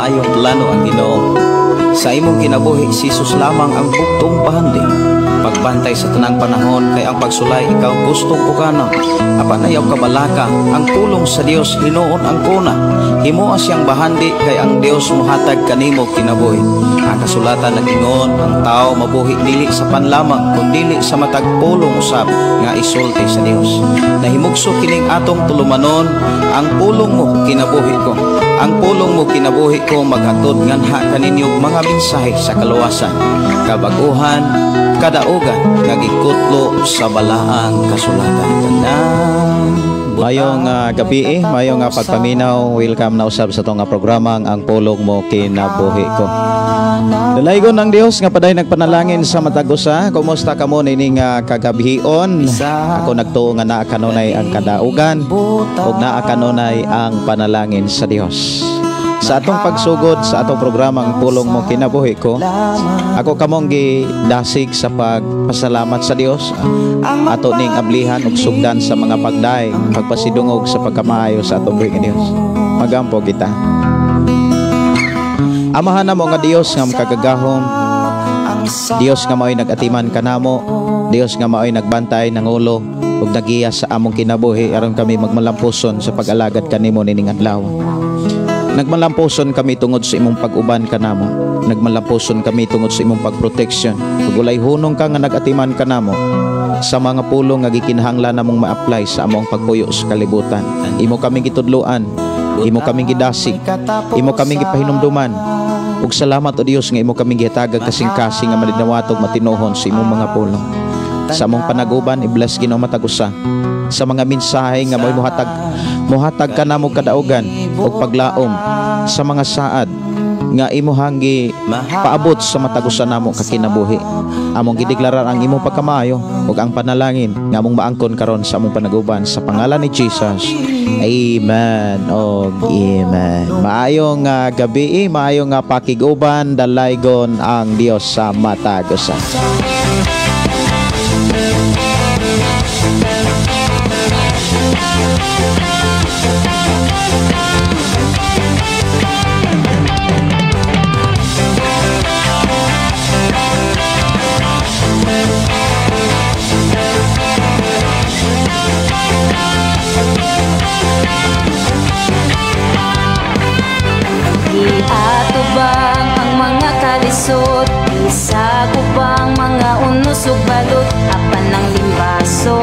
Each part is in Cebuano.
maayong plano ang Ginoo. Sa imong kinabuhi, si Jesus lamang ang buktong bahandi. Pagbantay sa tanang panahon kay ang pagsulay ikaw gustong pukana. Apan ayaw kabalaka, ang pulong sa Dios hinuon ang kuna. Himoa siyang bahandi kay ang Dios mohatag kanimo kinabuhi. Ang kasulatan nag-ingon, ang tao mabuhi dili sa panlamang kun dili sa matag pulong usab nga isulti sa Dios. Nahimugso kining atong tulumanon, ang pulong mo kinabuhi ko. Ang pulong mo kinabuhi ko maghatod nganha kaninyo mga mensahe sa kaluwasan, kabaguhan, kadaugan nga gikutlo sa balaang kasulatan. Tanan. Mayong gabi, mayong pagpaminaw, welcome na usab sa atong programang Ang Pulong Mo Kinabuhi Ko. Dalaygon ang Dios nga paday nagpanalangin sa matag usa. Kumusta kamo nining kagabhion? Ako nagtuo nga naa kanunay ang kadaugan ug naa kanunay ang panalangin sa Dios. Sa atong pagsugod sa atong programang Pulong Mo Kinabuhi Ko, ako kamong gidasig sa pagpasalamat sa Dios. Ato ning ablihan ug sugdan sa mga pagdaig, pagpasidungog sa pagkamaayo sa atong buhi nga Dios. Magampo kita. Amahan namo nga Dios nga makagagahom, Dios nga mao'y nag-atiman kanamo, Dios nga mao'y nagbantay nangulo ug nagiya sa among kinabuhi aron kami magmalampuson sa pag-alagad kanimo nining adlaw. Nagmalampuson kami tungod sa imong pag-uban kanamo. Nagmalampuson kami tungod sa imong pagproteksyon. Ug walay hunong ka nga nag-atiman kanamo sa mga pulong nga gikinahanglan namong ma-apply sa among pagpuyo sa kalibutan. Imo kaming gitudloan, imo kaming gidasig, imo kaming gipahinumduman. Ug salamat o Dios nga imo kaming gihatagag kasing-kasing nga malidawatog matinuhon sa imong mga pulong. Sa among panaguban, i-bless Ginoo matag usa sa mga mensahe nga mo'y muhatag kanamo kadaugan ug paglaom sa mga saad nga imuhang paabot sa matag usa namo ka kinabuhi. Among gideklarar ang imong pagkamaayo ug ang panalangin nga among maangkon karon sa among panaguban sa pangalan ni Jesus. Amen og amen. Maayong gabi, maayong pakig-uban, dalaygon ang Dios sa matag usa. Giatubang ang mga kalisod, isagupang mga unos ug balot, apan ang limbaso.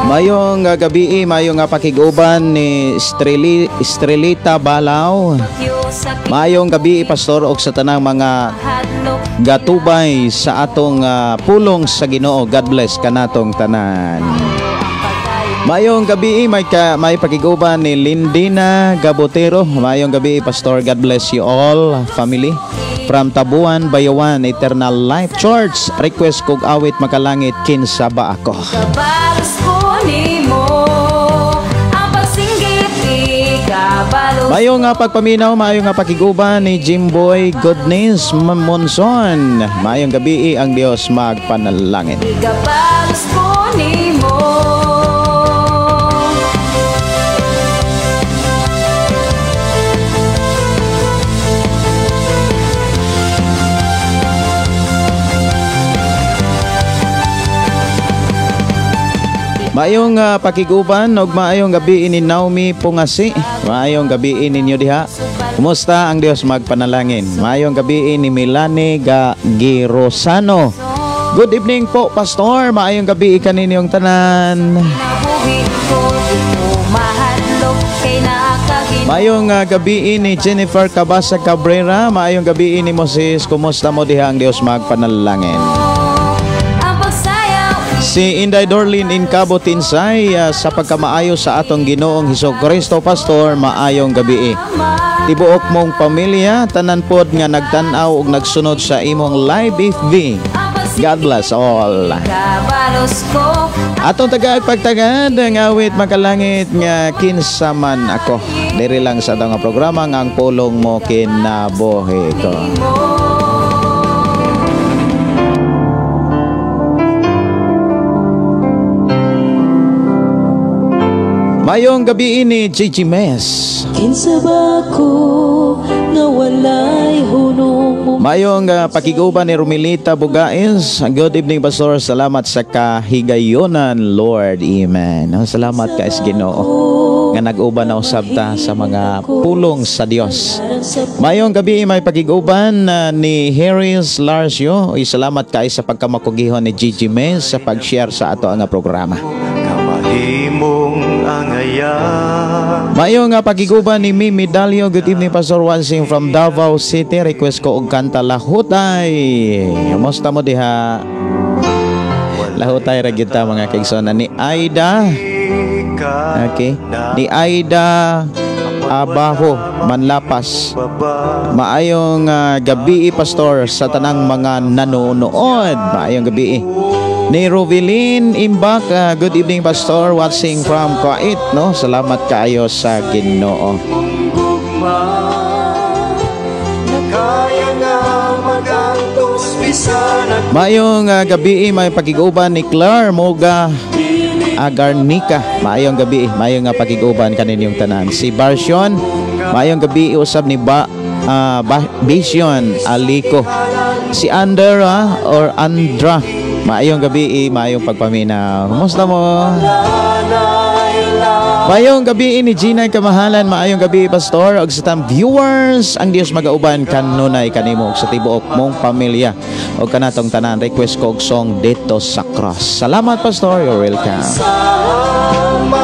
Mayong gabi, mayong pakig-uban ni Estrelita Balaw. Mayong gabi, Pastor, og sa tanang mga gatubay sa atong pulong sa Ginoo. God bless kanatong tanan. Mayong gabi, may pakig-uban ni Lindina Gabotero. Mayong gabi, Pastor. God bless you all, family. From Tabuan, Bayawan, Eternal Life Church. Request kog awit makalangit, kinsa ba ako? Kabalos ko nimo, ang pagsinggit, ikabalos. Mayong nga pagpaminaw, mayong nga pakiguban ni Jimboy Goodness Monson. Mayong gabi, ang Dios magpanalangin. Ikabalos ko nimo. Maayong pakiguban ug maayong gabi ni Naomi Pungasi. Maayong gabi ninyo diha. Kumusta ang Dios magpanalangin? Maayong gabi ni Milani Girosano. Good evening po, Pastor. Maayong gabi kaninyong tanan. Maayong gabi ni Jennifer Cabasa Cabrera. Maayong gabi ni Moses. Kumusta mo diha ang Dios magpanalangin? Si Inday Dorlin in Cabo Tinsay, sa pagkamaayo sa atong Ginoong Hesukristo, Pastor, maayong gabi. Tibuok mong pamilya, tanan pod nga nagtan-aw ug nagsunod sa imong live FB. God bless all. Atong tagaag pagtagad ang awit makalangit nga kinsa man ako. Diri lang sa atong programa nga Ang Pulong Mo Kinabuhi Ko. Mayong gabi ini, Gigi Mes. Kinsa ba ko Nga walay hunong mo. Mayong pakiguban ni Romilita Bugais. Good evening, Pastor. Salamat sa kahigayonan, Lord. Amen. Oh, salamat ka Ginoo nga nag-uban na usab ta sa mga pulong sa Dios. Mayong gabi, may pakiguban ni Harris Larcio. Uy, salamat kay sa pagkamakugihon ni Gigi Mez sa pag-share sa ato ang programa. Kamahimong angayan. Mayo nga pagiguban ni Mimi Dalio. Good evening, Pastor Wansing from Davao City. Request ko og kanta "Lahutay". Kumusta mo diha? Lahutay ra gyud ta, mga kaigsoon, ni Aida. Okay. Ni Aida Abaho Manlapas. Maayong gabi, Pastor, sa tanang mga nanonood. Maayong gabi. Ni Rovilin Imbak, good evening, Pastor, watching from Kuwait, no? Salamat kaayo sa Ginoo. Kaya nga magantos bisan ako. Maayong gabi, may pakiguban ni Claire Moga Agarnica. Maayong gabi, maayong nga pakiguban kaninyong tanan. Si Barsion, maayong gabi usab ni ba Vision Aliko. Si Andra or Andra, maayong gabi, maayong pagpaminaw. Kumusta mo? Maayong gabi ni Gina Kamahalan, maayong gabi, Pastor, ug sa tanang viewers, ang Dios magauban kanunay kanimo ug sa tibuok mong pamilya ug kanatong tanan. Request ko og song "Didto sa Cross". Salamat, Pastor, you're welcome. Sama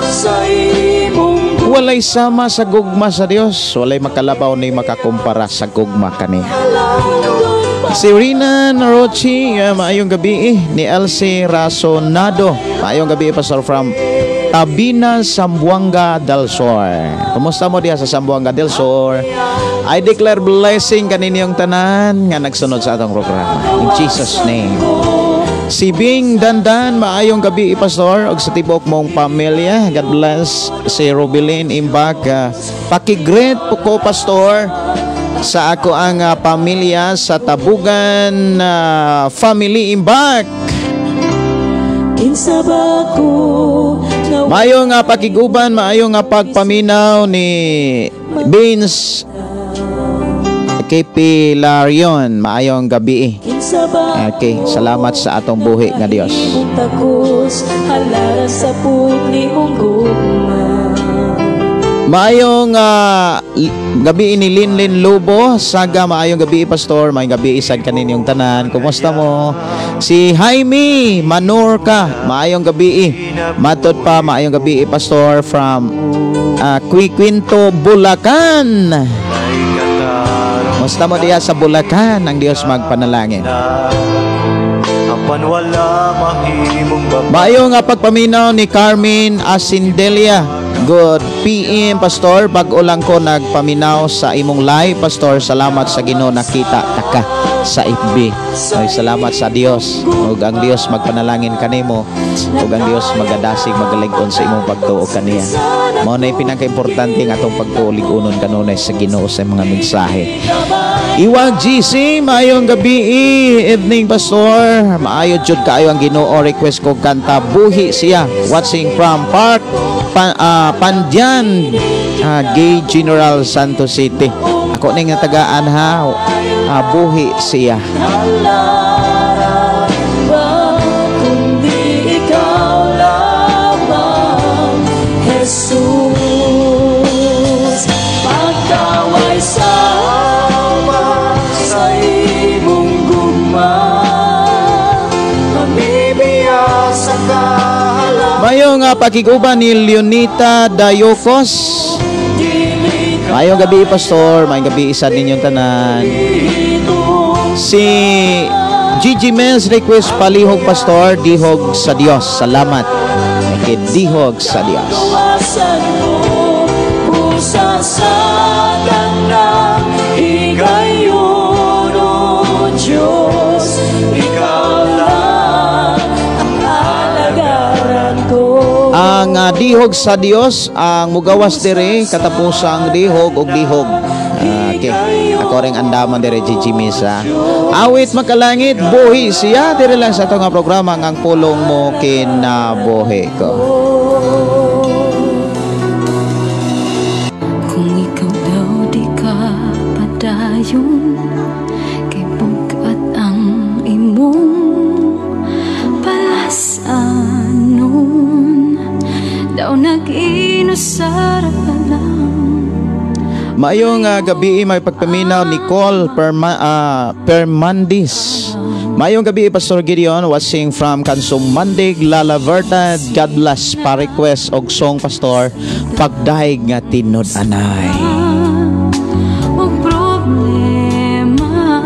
sa imong Walay sama sa gugma sa Dios, walay makalabaw ni makakumpara sa gugma kaniya. Si Rina Narochi, maayong gabi ni Elsie Rasonado. Maayong gabi, Pastor, from Tabina, Zamboanga del Sur. Kumusta mo diha sa Zamboanga del Sur? I declare blessing kaninyong tanan nga nagsunod sa atong programa. In Jesus' name. Si Bing Dandan, maayong gabi, Pastor, ug sa tibuok mong pamilya. God bless. Si Rubilin Imbak, paki-greet po ko, Pastor, sa ako ang pamilya sa Tabugan, Family Imbak. Kinsa ba ko nga Maayong nga pakiguban, maayong nga pagpaminaw ni Vince KP Larion, maayong gabi. Kinsa ba Okay, salamat sa atong buhi nga Dios. imong takos halara sa pugni mong gugma. Maayong gabi ni Linlin Lobo. Saga, maayong gabi, Pastor. Maayong gabi isag kaninyong tanan. Kumusta mo? Si Jaime Manorca, maayong gabi. Matod pa, maayong gabi, Pastor, from Quinto, Bulacan. Ay katarong Kumusta mo diya sa Bulacan? Ang Dios magpanalangin. Na apan wala mahimong baba. Maayong nga pagpaminaw ni Carmen Asindelia. Good PM, Pastor. Bag-o lang ko nagpaminaw sa imong live, Pastor. Salamat sa Ginoo, nakita ta ka sa FB. Ay, salamat sa Dios. Ug ang Dios magpanalangin kanimo. Ug ang Dios magadasig, magalig-on sa imong pagtuo kaniya. Mao na pinaka-importante nga atong pagtuo lig-unon kanunay sa Ginoo sa mga mensahe. Iwag GC, maayong gabi, evening, Pastor. Maayo jud kaayo ang Ginoo. Request ko kanta "Buhi Siya". Watching from Park Pandian, Gay General Santos City. Ako ning tagaan ha, "Buhi Siya". Halara ba kundi ikaw lamang, Jesus? Pagkaway sama sa imong gugma. Kami sa kahala. Maayong pakiguban ni Leonita Dayocos. Dili ka Maayong gabi, Pastor. Maayong gabi isa ninyong tanan. Si Gigi Mels, request palihog, Pastor, "Dihog sa Dios". Salamat. Okay, "Dihog sa Dios". Kawasan ko pusa sa tanang higayon, O Diyos, ikaw lang ang alagaran ko. Ang "Dihog sa Dios", ang mugawas dire katapusang dihog og dihog. Okay. Ako ring andaman dire, Gigi Misa. Awit Makalangit, "Buhi Siya", dire lang sa atong nga programa nga "Ang Pulong Mo Kinabuhi Ko". Kung ikaw daw di ka Dayon kay bugat ang imong palasanon. Daw nag-inusara pa lang. Maayong gabi, may pagpaminaw Nicole Permandis. Maayong gabi, Pastor Gideon, watching from Kansumandig, Lala Verta. God bless. Pa-request og song, Pastor, Pagdaig nga Tinud-anay. Og problema,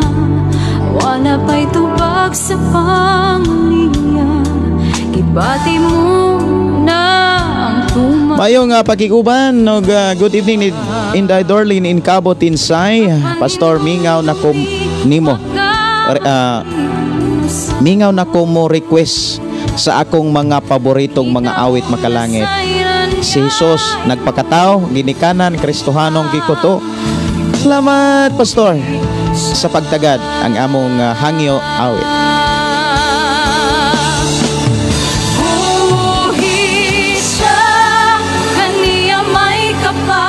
wala pa'y tubag sa pamilya. Gibati mo na ang tuma. Maayong pakiguban og good evening ni Inday Dorlin in Cabo Tinsay. Pastor, mingaw na ko nimo. Mingaw na ko mo request sa akong mga paboritong mga awit makalangit. Si Jesus nagpakatao, ginikanan, Kristohanong gikuto. Salamat, Pastor, sa pagtagad ang among hangyo awit.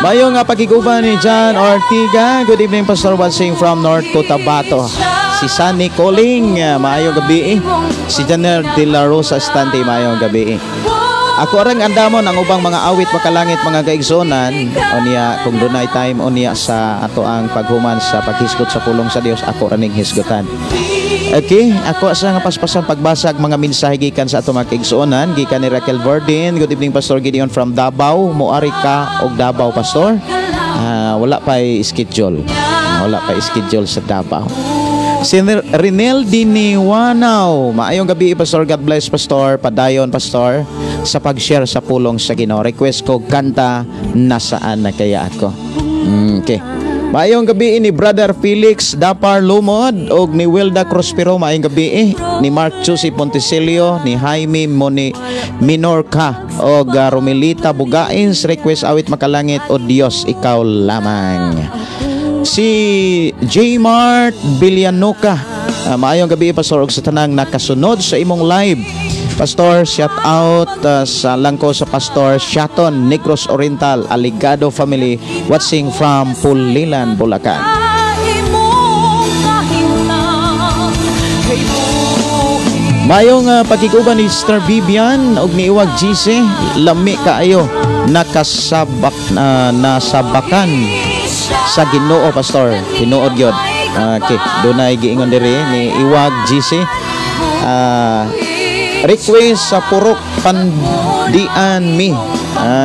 Maayong pakiguban ni John Ortiga. Good evening, Pastor, watching from North Cotabato. Si Sunny Coling, maayong gabi. Si Janelle De La Rosa Estante, maayong gabi. Ako arang andamon ang ubang mga awit makalangit mga kaigsonan. Unya kung dunay time unya sa ato ang paghuman sa paghisgot sa pulong sa Dios, ako raning hisgutan. Okay, ako sa nga paspasan pagbasag mga mensahe gikan sa ato mga kaigsuonan, gikan ni Raquel Verdin. Good evening, Pastor Gideon from Davao. Moari ka og Davao, Pastor? Wala pa schedule. Wala pa schedule sa Davao. Si Rinel Diniwanaw. Maayong gabi, Pastor. God bless, Pastor. Padayon, Pastor, sa pag-share sa pulong sa Ginoo. Request ko kanta Nasaan na Kaya Ako. Okay. Maayong gabi ni Brother Felix Dapar Lumod og ni Wilda Crospero. Maayong gabi ni Mark Chusi Ponticelio, ni Jaime Moni Minorca og Romilita Bugains. Request awit makalangit, O Dios ikaw lamang. Si J. Mart Villanuca. Maayong gabi, Pastor, og sa tanang nakasunod sa imong live. Pastor, shout out sa langko sa Pastor Shaton, Negros Oriental, Aligado family, watching from Pulilan, Bulacan. Maayong pakiguban ni Star Vivian og ni Iwag GC, lami kaayo nakasabak nasabakan sa Ginoo, Pastor. Tinuod gyud. Okay, dunay giingon diri ni Iwag GC. Request sa Purok Pandian mi.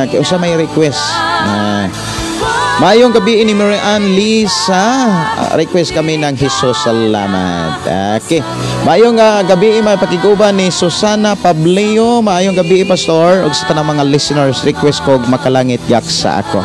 Okay, usa may request. Maayong gabi ni Marian Lisa. Request kami ng Jesus Salamat. Okay. Maayong gabi may pakiguban ni Susana Pableo. Maayong gabi, Pastor, ug sa tanang mga listeners, request ko makalangit yak sa ako.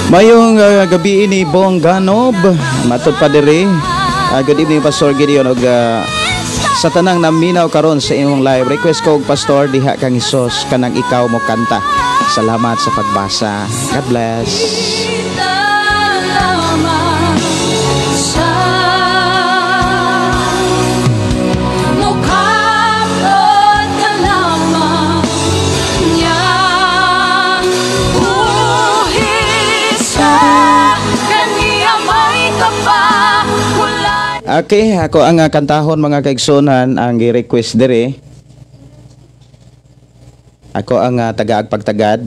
Mayong gabi ni Bong Ganob, matod pa diri. Good evening, Pastor Gideon, og sa tanang naminaw karon sa imong live. Request ko og Pastor diha kang Hesus kanang ikaw mo kanta. Salamat sa pagbasa. God bless. Okay, ako ang kantahon mga kaigsunan ang gi-request diri. Ako ang tagaag pagtagad.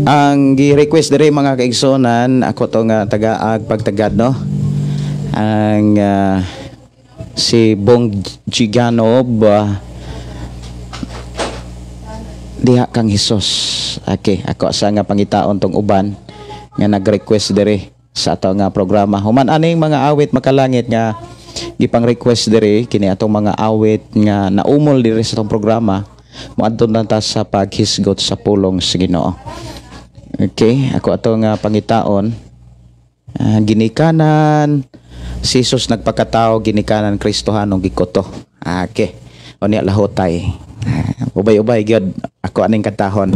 Ang gi-request diri mga kaigsunan, ako to nga tagaag pagtagad, no. Ang si Bong Giganob, diha kang Hesus. Okay, ako sa nga pangitaon tong uban nga nag-request diri sa ato nga programa. Human aning mga awit makalangit nga gipang-request diri kini atong mga awit nga naumol diri sa atong programa, moadto na ta sa paghisgot sa pulong sa Ginoo. Okay, ako ato nga pangitaon. Ginikanan si Jesus nagpakatao, ginikanan Kristohanong gikuto. Okay. Unya lahotay. Ubay-ubay gyud ako aning kantahon.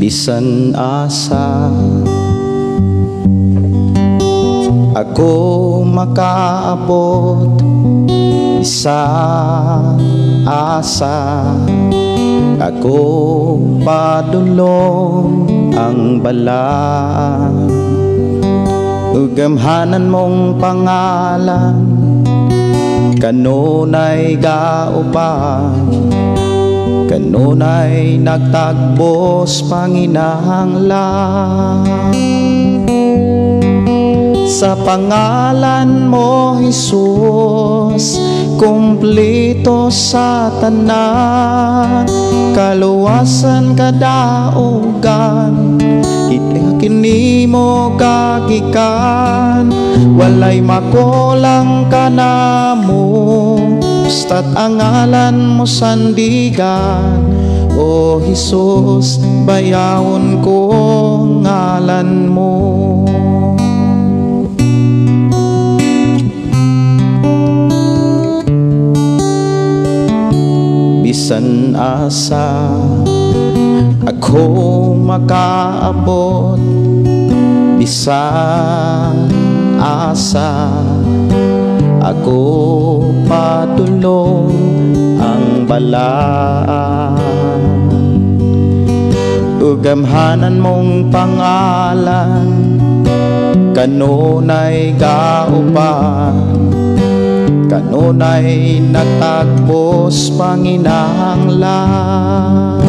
Bisan asa ako makaabot, bisan asa ako padulong ang balaan. Ugamhanan mong pangalan, kanunay gaupan, kanunay nagtagbos panginahanglan. Sa pangalan mo, Jesus, kumplito sa tanan, kaluwasan kadaugan, kini mo kagikan, walay makulang kanamo, basta't ang ngalan mo sandigan. O Jesus, bayawon ko ngalan mo. Bisan asa ako makaabot, bisan asa ako padulong ang balaan. Ugamhanan mong pangalan, kanunay gaupan, kanunay nagtagbos panginahanglan.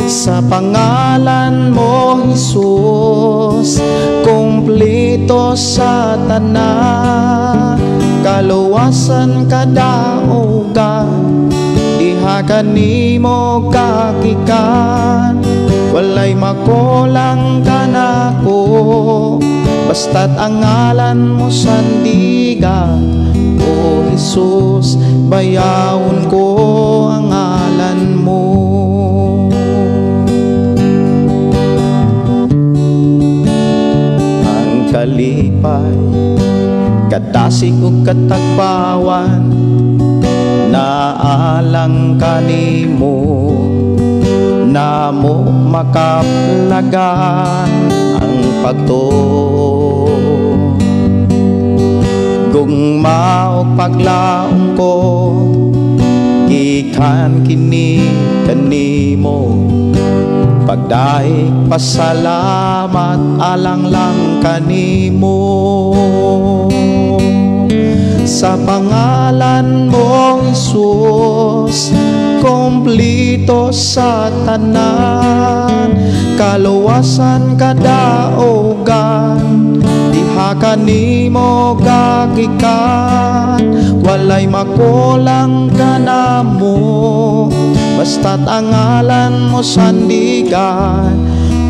Sa pangalan mo, Jesus, kumplito sa tanan, kaluwasan kadaugan, diha kanimo kagikan, walay makulang kanako, basta't ang ngalan mo sandigan. O Jesus, bayawon ko ang ngalan mo. Ang kalipay, kadasig ug katagbawan, naalang kanimo, namo makaplagan ang pagtuo. Gugma ug paglaom ko, gikan kini kanimo, pagdaig pasalamat alang lang kanimo. Sa pangalan mo, Jesus, kumplito sa tanan, kaluwasan kadaugan, diha Diha kanimo gagikan, walay makulang kanamo, basta't ang ngalan mo sandigan.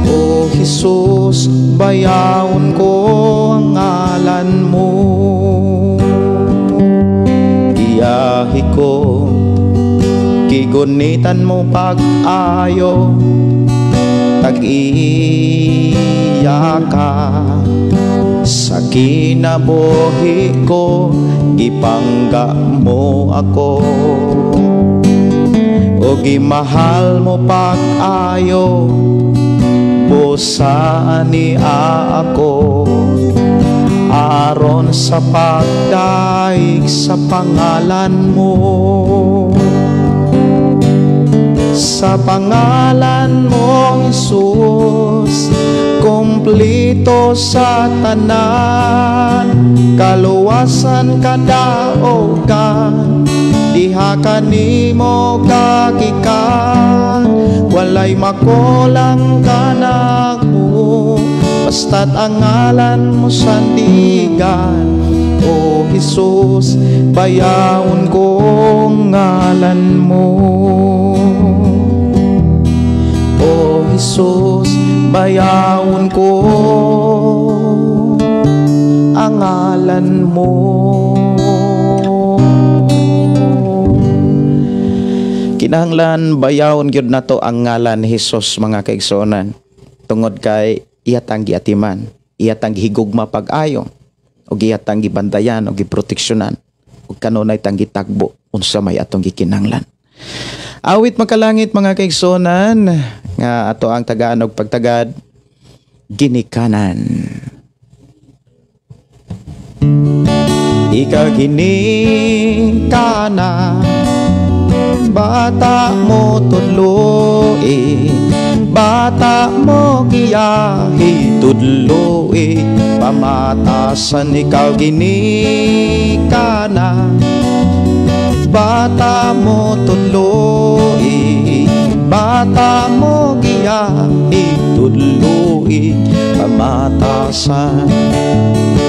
O Jesus, bayawon ko ang ngalan mo. Giyahi ko, gigunitan mo pag-ayo, tag-iya ka sa kinabuhi ko, gipangga mo ako o gimahal mo pag-ayo, busa ni ako aron sa pagdaig sa pangalan mo. Sa pangalan mo, Jesus, kumplito sa tanan, kaluwasan, kadaogan. Diha kanimo gagikan, walay makulang kanako, basta't ang ngalan mo sandigan. O Jesus, bayawon ko ang ngalan mo. O Jesus, bayawon ko ang ngalan mo. Kinahanglan bayawon gyud nato ang ngalan ni Hesus, mga kaigsuonan, tungod kay iya tang giatiman, iya tang gihigugma pag-ayo, ug iya tang gibantayan ug giproteksyonan, ug kanunay tang gitagbo unsa may atong gikinahanglan. Awit makalangit, mga kaigsuonan, nga ato ang tagaan og pagtagad, ginikanan. Ikaw ginikanan, bata mo tudloi, bata mo giyahi tudloi, pamatasan. Ikaw ginikanan, bata mo tudloi, bata mo giyahi tudloi, pamatasan.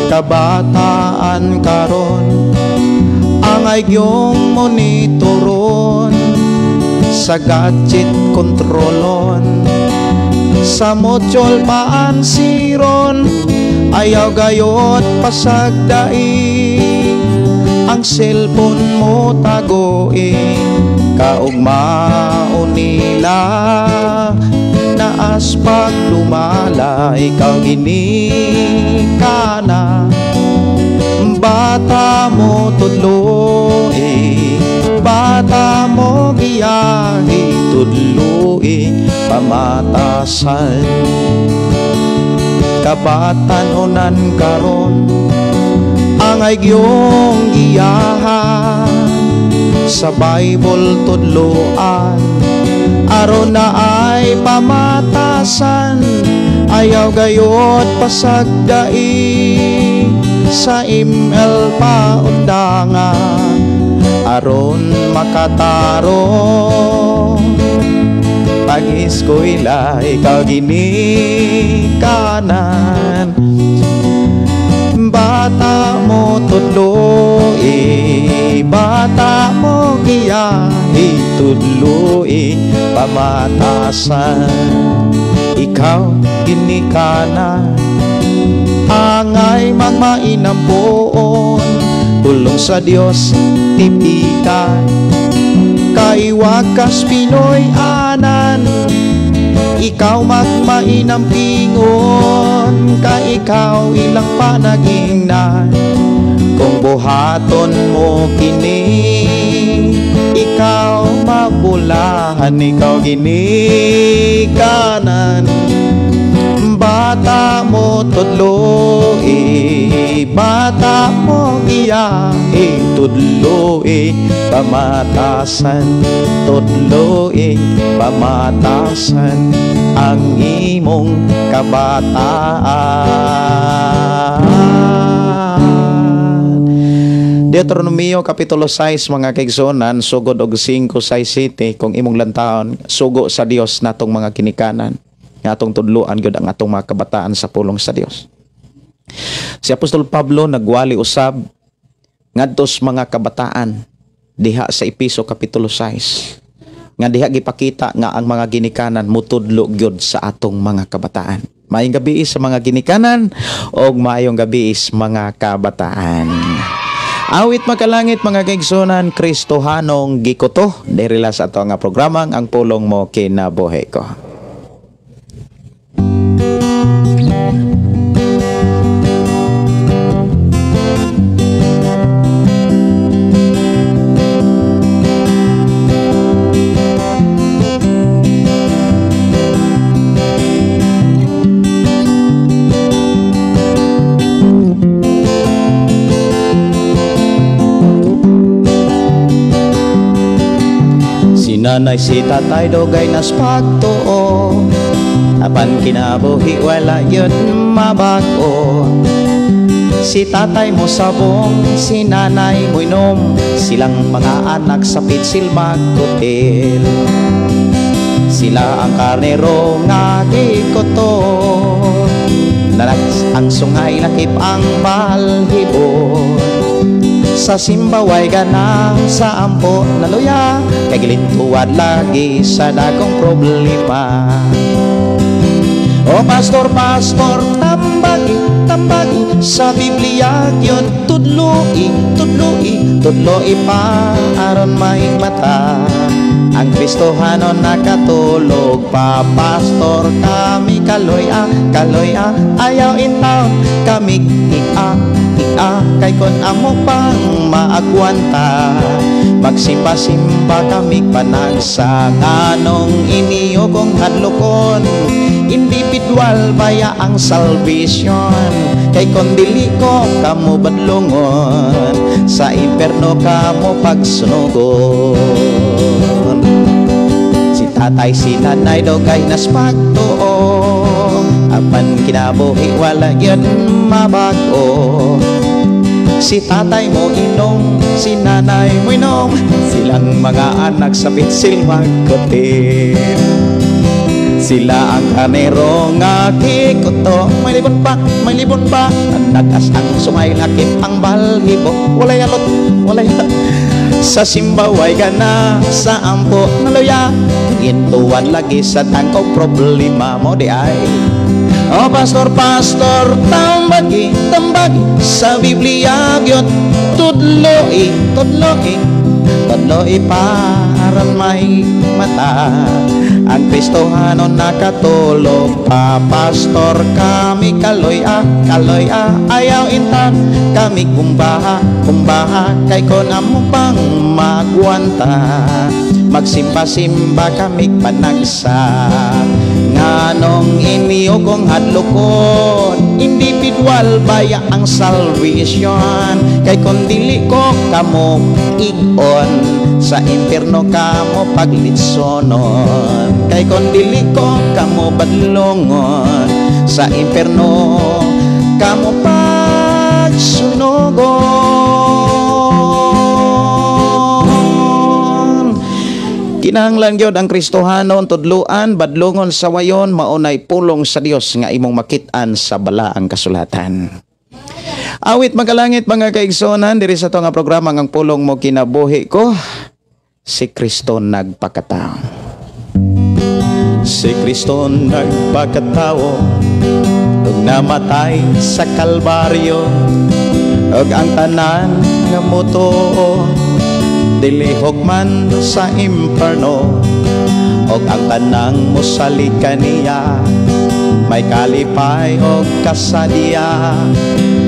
Kabataan karon ang agyong monitoron, sa gadget kontrolon, sa modyol paansiron. Ayaw gayot pasagdai ang cellphone mo tagoi, kaugmaon nila naas pag lumala. Ikaw ginikana, bata mo tudloi, bata mo giyahi tudloi, pamatasan. Kabatan-onan karon ang agyong giyahan, sa Bible tudloan aron na ay pamatasan. Ayaw gayot pasagdai sa ML paundanga, aron makatarong pag-eskwela. Ikaw ginikanan, bata mo tudloi, bata mo giyahi tudloi, pamatasan. Ikaw ginikanan, angay mangmainampoon, tulong sa Dios tipikan, kay wakas Pinoy anan. Ikaw magmainampingon, kay ikaw ilang panagingnan. Kung buhaton mo kini, ikaw mabulahan. Ikaw ginikanan, bata mo tudloi, bata mo giyahi tudloi, pamatasan. Tudloi, pamatasan ang imong kabataan. Deuteronomio Kapitulo 6, mga kaigsuonan, sugod og 5, 6, 7, kung imong lantahon, sugo sa Dios natong mga kinikanan, nga atong tudloan gyud ang atong mga kabataan sa pulong sa Dios. Si Apostol Pablo nagwali usab ngadto sa mga kabataan diha sa Epeso Kapitulo 6. Nga diha gipakita nga ang mga ginikanan mutudlo gyud sa atong mga kabataan. Maayong gabi sa mga ginikanan og maayong gabi sa mga kabataan. Awit makalangit mga kaigsunan, Kristohanong gikuto diri la sa ato nga programang Ang Pulong Mo Kinabuhi Ko. Nanay si tatay dugay nas pagtuo, apan kinabuhi wala yun mabago. Si tatay mo sabong, si nanay mo inom, silang mga anak sa pitsil magkutil. Sila ang karnero nga gikuto, nalags ang sungay lakip ang balhibon. Sa simbaway gana, sa ampo naluya, kay gilintuad lagi sa dagong problema. O pastor, pastor, tambagi, tambagi, sa Biblia gyud tudloi, tudloi, tudloi pa aron mahigmata. Ang Kristohano nakatulog pa, pastor kami kaloy a, kaloy a, ayaw intaon kami ik-a, ik-a, kay kon amo pang maagwanta. Magsimba-simba kami panagsa, nganong iniyo kong hadlokon, individual baya ang salvation, kay kon dili ko kamo badlongon, sa imperno kamo pagsunugon. Si tatay si nanay dugay nas pagtuo, apan kinabuhi wala gyud mabago. Si tatay mo inom, si nanay mo inom, silang mga anak sa pitsil magkutin. Sila ang karnero nga kikuto, may libon pa, may libon pa, nagnagas ang sungay lakip ang balhibo, walay alot, walay alot. Sa simbaway gana, sa ampo naluya, gintuan lagi sa tangkong problema mo di ay. O pastor, pastor, tambagi, tambagi, sa Biblia gyud tudloi, tudloi, tudloi paran may mata. Ang Kristohano nakatulog pa, pastor kami kaloy a, kaloy a, ayaw intan kami kumbaha, kumbaha, kay kon amo pang magwanta. Magsimba-simba kami panagsa, nganong iniyo kong hadlokon, individual baya ang salvation, kay kon dili ko kamo igon, sa impierno kamo paglitsonon, kay kon dili ko kamo badlongon, sa impierno kamo pagsunogon. Kinahanglan gyud ang Kristohanon tudluan, badlongon sa wayon, maunay pulong sa Dios nga imong makit-an sa balaang kasulatan. Awit magalangit mga kaigsonan diri sa ato nga programa ang Pulong Mo Kinabuhi Ko, si Kristo nagpakatao. Si Kristo nagpakatao ug namatay sa Kalbaryo, ug ang tanan nga motuo dilihok man sa imperno, og ang tanang mosalig kaniya may kalipay og kasadya,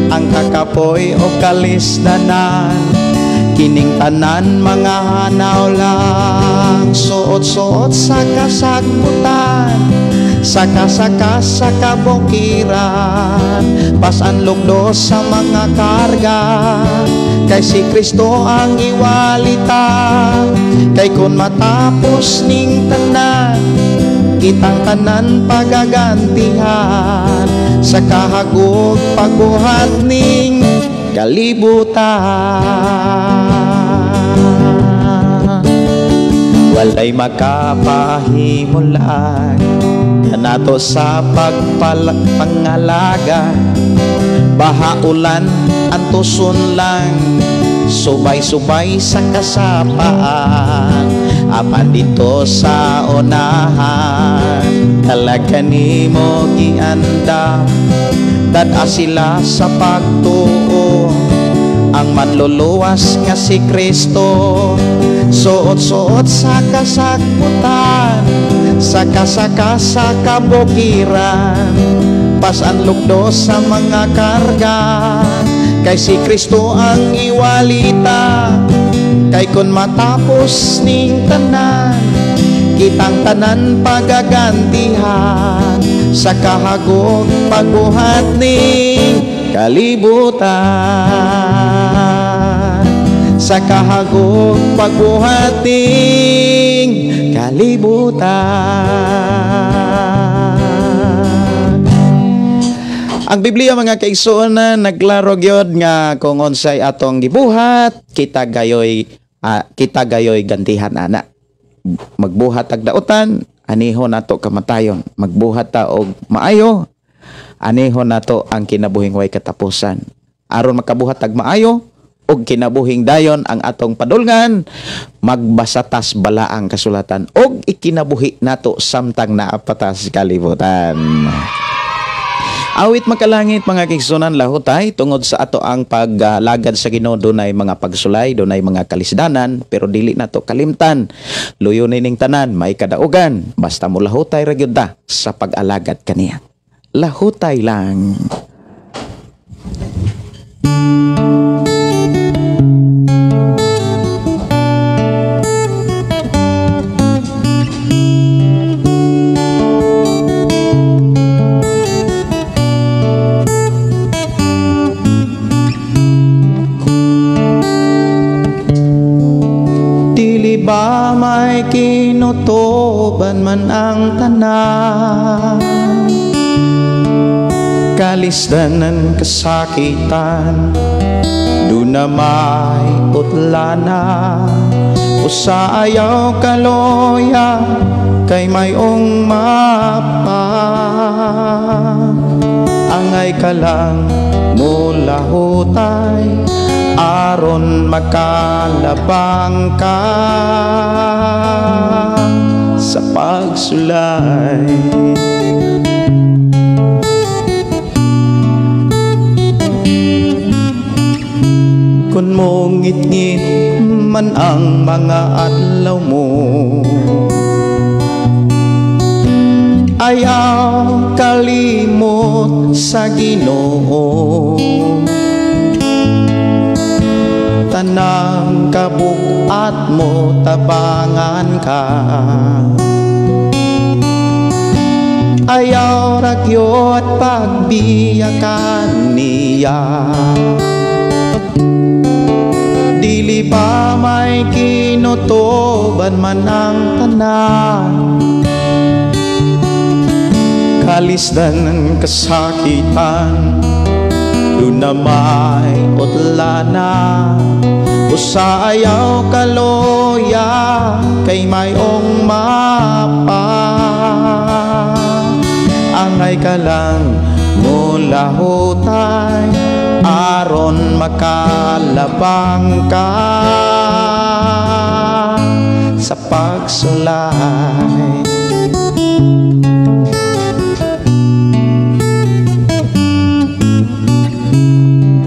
ang kakapoy og kalisdanan, kining tanan mga hanaw lang, suot-suot sa kasagbutan, saka-saka sa kabukiran, pasan lugdo sa mga karga, kay si Kristo ang iwalita. Kay kun matapos ning tanan, kitang tanan pagagantihan, sa kahagog pagbuhat ning kalibutan. Walay makapahimulag kanato sa pagpangalaga, Baha ulan antuson lang, subay-subay sa kasapaan. Apan dito sa unahan, talaga nimo gianda. Dad-a sila sa pagtuo, ang manluluwas nga si Kristo. Suot-suot sa kasagbutan, saka-saka sa kabukiran, pasan lugdo sa mga karga, kay si Kristo ang iwalita. Kay kun matapos ning tanan, kitang tanan pagagantihan, sa kahagog pagbuhat ning kalibutan. Sa kahagog pagbuhat ning kalibutan. Ang Biblia mga kaigsuonan naglaro gyud nga kung unsay atong gibuhat, kita gayoy gantihan ana. Magbuhat tag dautan, aniho nato kamatayon. Magbuhat ta og maayo, aniho nato ang kinabuhing way katapusan. Aron makabuhat tag maayo og kinabuhing dayon ang atong padulngan, magbasatas bala ang kasulatan og ikinabuhi nato samtang naapatas kalibutan. Awit makalangit mga kaigsuonan, lahutay tungod sa ato ang paglagad sa Ginoo, dunay mga pagsulay, dunay mga kalisdanan, pero dili nato kalimtan. Luyo nining tanan, may kadaugan, basta mo lahutay ra gyud ta sa pag-alagad kaniya. Lahutay lang. Dili ba may kinutuban man ang tanan, kalisdanan kasakitan, duna may utlana, usa ayaw kaloya, kay mayong mapa. Angay ka lang mulahutay, aron makalabang ka sa pagsulay. Kung mongit-ngit man ang mga adlaw mo, ayaw kalimot sa Ginoo. Tanang kabukat mo tabangan ka, ayaw ragyot pagbiyakan niya. Dili ba may kinutuban man ang tanan, kalisdan kasakitan, duna may utlana, usa ayaw kaloya, kay mayong mapa. Angay ka lang mulahutay, aron makalabang ka sa pagsulay.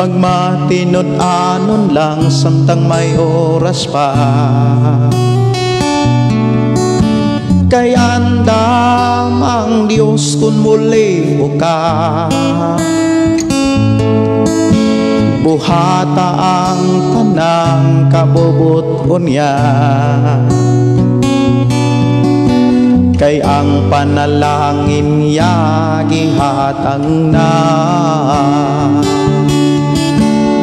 Pagmatinud-anon lang samtang may oras pa, kay andam ang Diyos kung muli ka. Buhata ang tanang kabubut-on niya, kay ang panalangin niya gihatang na.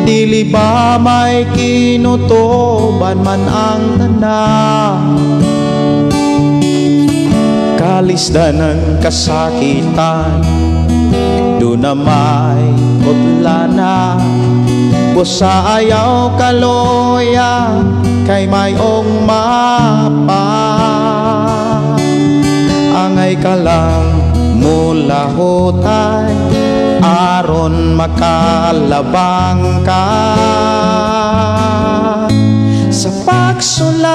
Dili ba may kinutuban man ang tanan, kalisdan ng kasakitan, duna may utlana, busa ayaw kaloya, kay mayong mapa. Angay ka lang mulahutay, aron makalabang ka sa pagsulay.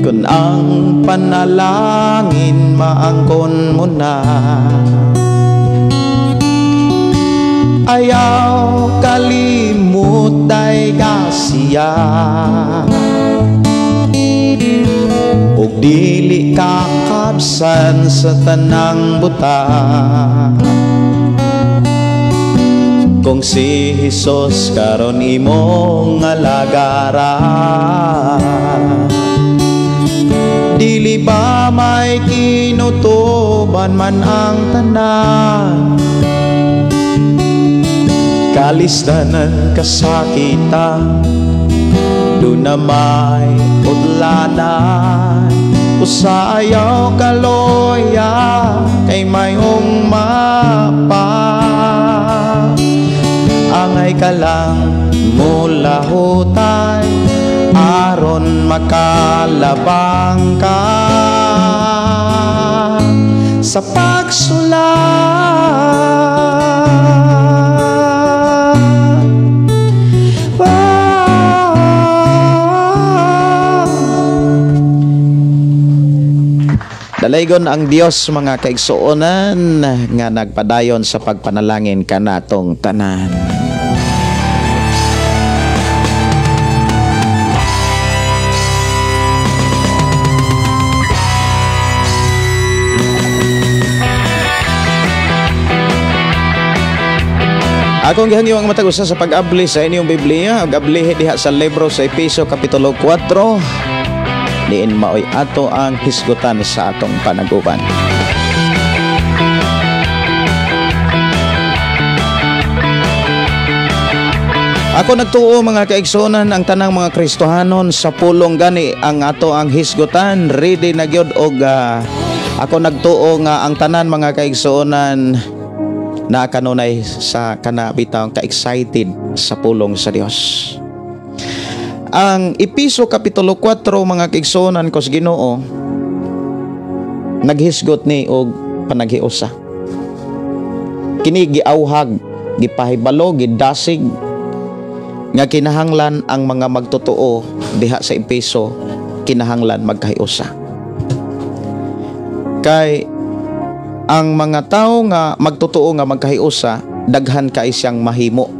Kun ang panalangin maangkon mo na, ayaw kalimut day kasiya. Ug dili kakabsan sa tanang buta, kung si Hesus karon imong alagara. Dili ba may kinutuban man ang tanan, kalisdanan kasakitan, doon na may udlanan. Usa ayaw kaloya kay mayong mapa, angay ka lang mulahutay aron makalabang ka sa pagsulay. Dalaygon ang Dios mga kaigsuonan nga nagpadayon sa pagpanalangin kanatong tanan. Akong gihangyo ang matag usa sa pag-abli sa inyong Biblia, ug ablihi diha sa libro sa Epeso Kapitulo 4. Diin maoy ato ang hisgutan sa atong panaguban. Ako nagtuo mga kaigsuonan ang tanang mga Kristohanon sa pulong gani ang ato ang hisgutan, ready na gyud og ako nagtuo nga ang tanan mga kaigsuonan na kanunay sa kana bitaw ka-excited sa pulong sa Dios. Ang Epeso Kapitulo 4 mga kaigsuonan ko sa Ginoo naghisgot ni og panaghiusa. Kini giauhag, gipahibalo, gidasig nga kinahanglan ang mga magtotoo diha sa Epeso kinahanglan magkahiusa. Kay ang mga tawo nga magtotoo nga magkahiusa daghan kay siyang mahimo.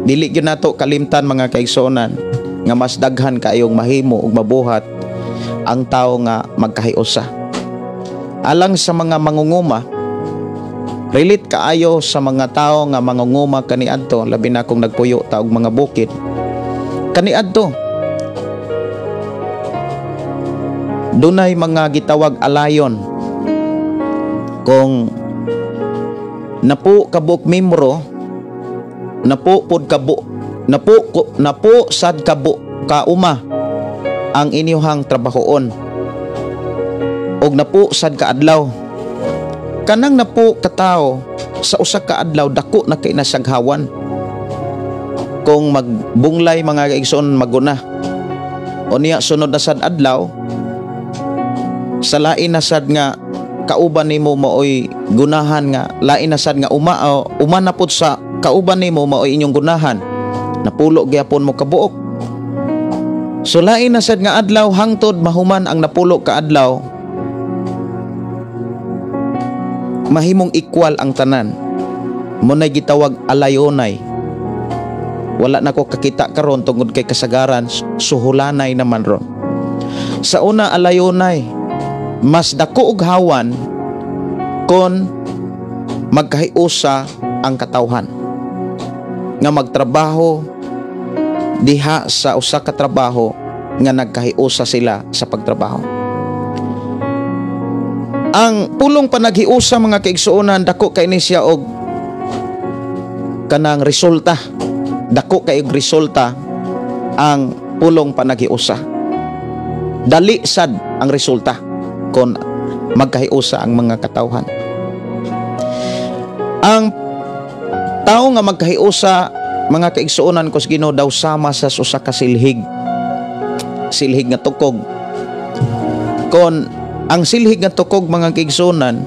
Dili gyud nato kalimtan mga kaigsuonan nga mas daghan kaayong mahimo ug mabuhat ang tawo nga magkahiusa. Alang sa mga mangunguma, relate kaayo sa mga tawo nga mangunguma kaniadto, labi na kung nagpuyo ta og mga bukid. Kaniadto dunay mga gitawag alayon. Kung napo kabuk membro, napo pod kabo, napo napo sad kabo kauma ang inyuhang trabahoon, og napo sad ka adlaw, kanang napo katawo sa usa ka adlaw dako na kay nasaghawan. Kung magbunglay mga kaigsoon maguna, o niya sunod na sad adlaw sa lain na sad nga kauban nimo maoy gunahan nga lain na sad nga uma na pud sa kauban nimo maoy inyong gunahan, napulo gyapon mo kabuok. So lain na sad nga adlaw hangtod mahuman ang napulo ka adlaw, mahimong equal ang tanan. Munay gitawag alayonay. Wala na ko kakita karon tungod kay kasagaran suhulanay naman ron. Sa una alayonay, mas dako og hawan kon magkahiusa ang katawhan nga magtrabaho diha sa usa ka trabaho nga nagkahiusa sila sa pagtrabaho. Ang pulong panaghiusa mga kaigsuonan dako kay ni siya og kanang resulta. Dako kay og resulta ang pulong panaghiusa. Dali sad ang resulta kon magkahiusa ang mga katawhan. Ang tao nga magkahiusa mga kaigsuonan ko sa Ginoo daw sama sa usa ka silhig. Silhig nga tukog. Kon ang silhig nga tukog, mga kaigsuonan,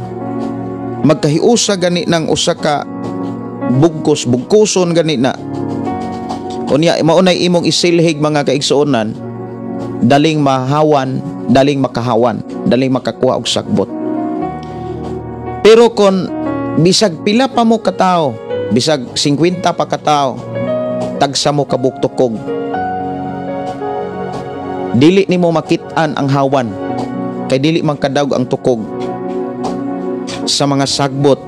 magkahiusa gani ng usa ka bugkos, bugkoson gani na, unya maunay imong isilhig, mga kaigsuonan, daling mahawan, daling makahawan, daling makakuha og sagbot. Pero kon bisag pila pa mo katao, bisag 50 pa katao, tagsa mo kabuok tukog, dili nimo makit-an ang hawan kay dili man kadawg ang tukog sa mga sagbot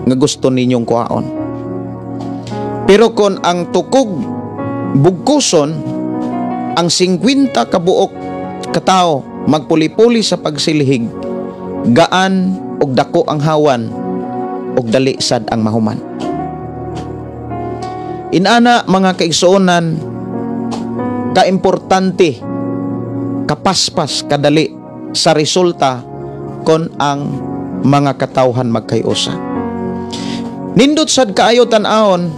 nga gusto ninyong kuhaon. Pero kon ang tukog bugkoson, ang 50 kabuok katao magpuli-puli sa pagsilhig, gaan og dako ang hawan ug dali sad ang mahuman. Inana, mga kaigsuonan, kaimportante, kapaspas, kadali sa resulta kon ang mga katawhan magkahiusa. Nindot sad kaayo tan-awon,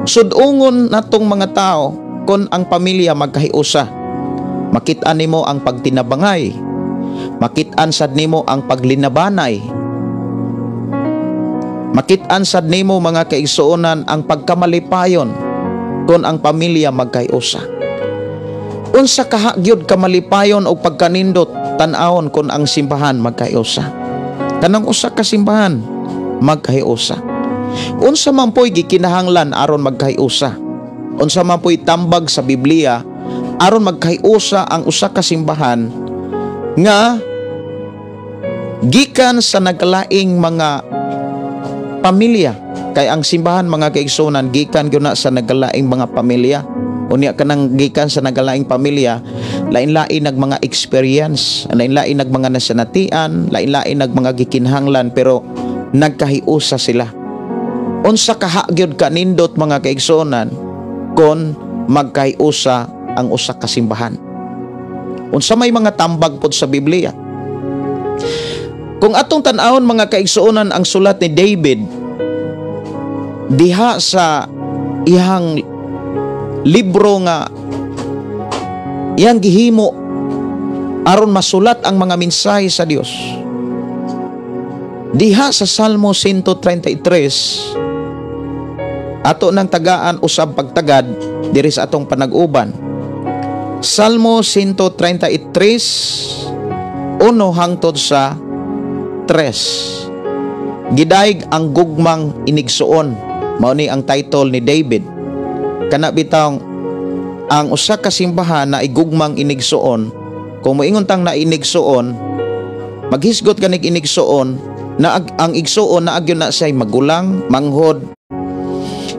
sudungon natong mga tao kon ang pamilya magkahiusa. Makit-an nimo ang pagtinabangay. Makit-an sad nimo ang paglinabanay. Makit-an sad nimo, mga kaigsuonan, ang pagkamalipayon kon ang pamilya magkahiusa. Unsa kaha gyud kamalipayon o pagkanindot tan-awon kon ang simbahan magkahiusa. Kanang usa ka simbahan magkahiusa. Unsa man po'y gikinahanglan aron magkahiusa? Unsa man po'y tambag sa Biblia aron magkahiusa ang usa ka simbahan nga gikan sa nagkalaing mga pamilya? Kay ang simbahan, mga kaigsuonan, gikan gyud na sa nagkalaing mga pamilya. Unya kanang gikan sa nagkalaing pamilya, lain-lain nag mga experience, lain-lain nag mga nasanatian, lain-lain nag mga gikinhanglan, pero nagkahiusa sila. Unsa kaha gyud kanindot, mga kaigsuonan, kon magkahiusa ang usa ka simbahan? Unsa may mga tambag pod sa Biblia? Kung atong tan-awon, mga kaigsuonan, ang sulat ni David diha sa iyang libro nga iyang gihimo aron masulat ang mga mensahe sa Dios, diha sa Salmo 133, ato nang tagaan usab pagtagad diri sa atong panag-uban. Salmo 133, 1 hangtod sa 3. "Gidayeg ang gugmang inigsuon," mao ni ang title ni David. Kana bitawng ang usa ka simbahan na igugmang inigsuon, kung moingon tang na inigsuon, maghisgot ganig inigsuon na ang igsuon na agyon na siya'y magulang, manghod.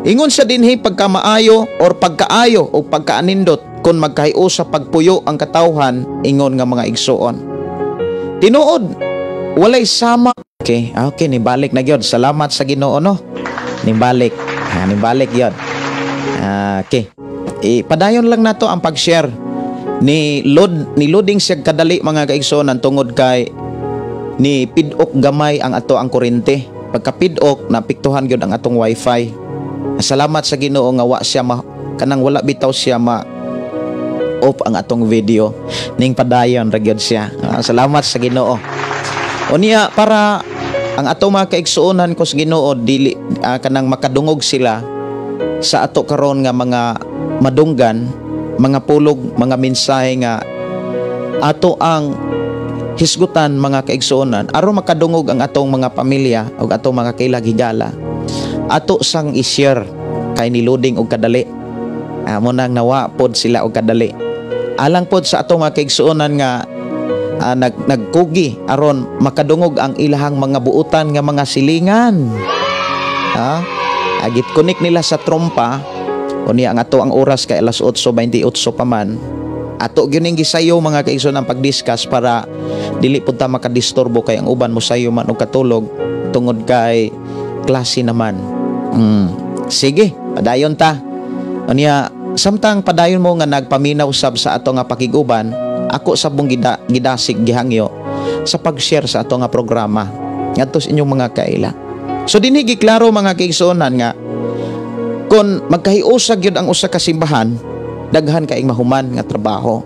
Ingon sa dinhi, pagkamaayo or pagkaayo o pagkaanindot kung magkahiusa sa pagpuyo ang katawhan ingon nga mga igsuon. Tinuod, walay sama. Okay, nibalik na gyud. Salamat sa Ginoo, no. Nibalik. Ha, nibalik gyud. Ah, okay. Padayon lang nato ang pag-share. Ni load ni loading siya kadali, mga kaigsuonan, tungod kay ni pidok gamay ang ato ang kuryente. Pagka pidok, napiktuhan gyud ang atong wifi. Salamat sa Ginoo nga wa siya ma, kanang wala bitaw siya ma off ang atong video, ning padayon ra gyud siya. Ah, salamat sa Ginoo. Unya para ang ato mga kaigsuonan ko sa Ginoo dili kanang makadungog sila sa ato karon nga mga madunggan, mga pulog, mga mensahe nga ato ang hisgutan, mga kaigsuonan, aron makadungog ang atong mga pamilya ug atong mga kailag higala. Ato sang i-share kay ni loading og kadali. Amo nang nawa pod sila og kadali. Alang pod sa atong mga kaigsuonan nga nagkugi aron makadungog ang ilahang mga buutan nga mga silingan. Ha? Agit connect nila sa trompa. Unya ang ato ang oras kay alas 8:28 pa man. Ato gyud ning gisayo, mga kaigsoon, ang pag-discuss para dili pud ta makadisturbo kay ang uban mo sayo man og katulog tungod kay klase naman. Sige, padayon ta. Unya samtang padayon mo nga nagpaminaw sab sa ato nga pakiguban, ako sa bong gidasig gihangyo sa pag-share sa ato nga programa ngadto sa inyong mga kaila. So dinhi giklaro, mga kaigsuonan, nga kon magkahiusa gyud ang usa ka simbahan, daghan kaayong mahuman nga trabaho.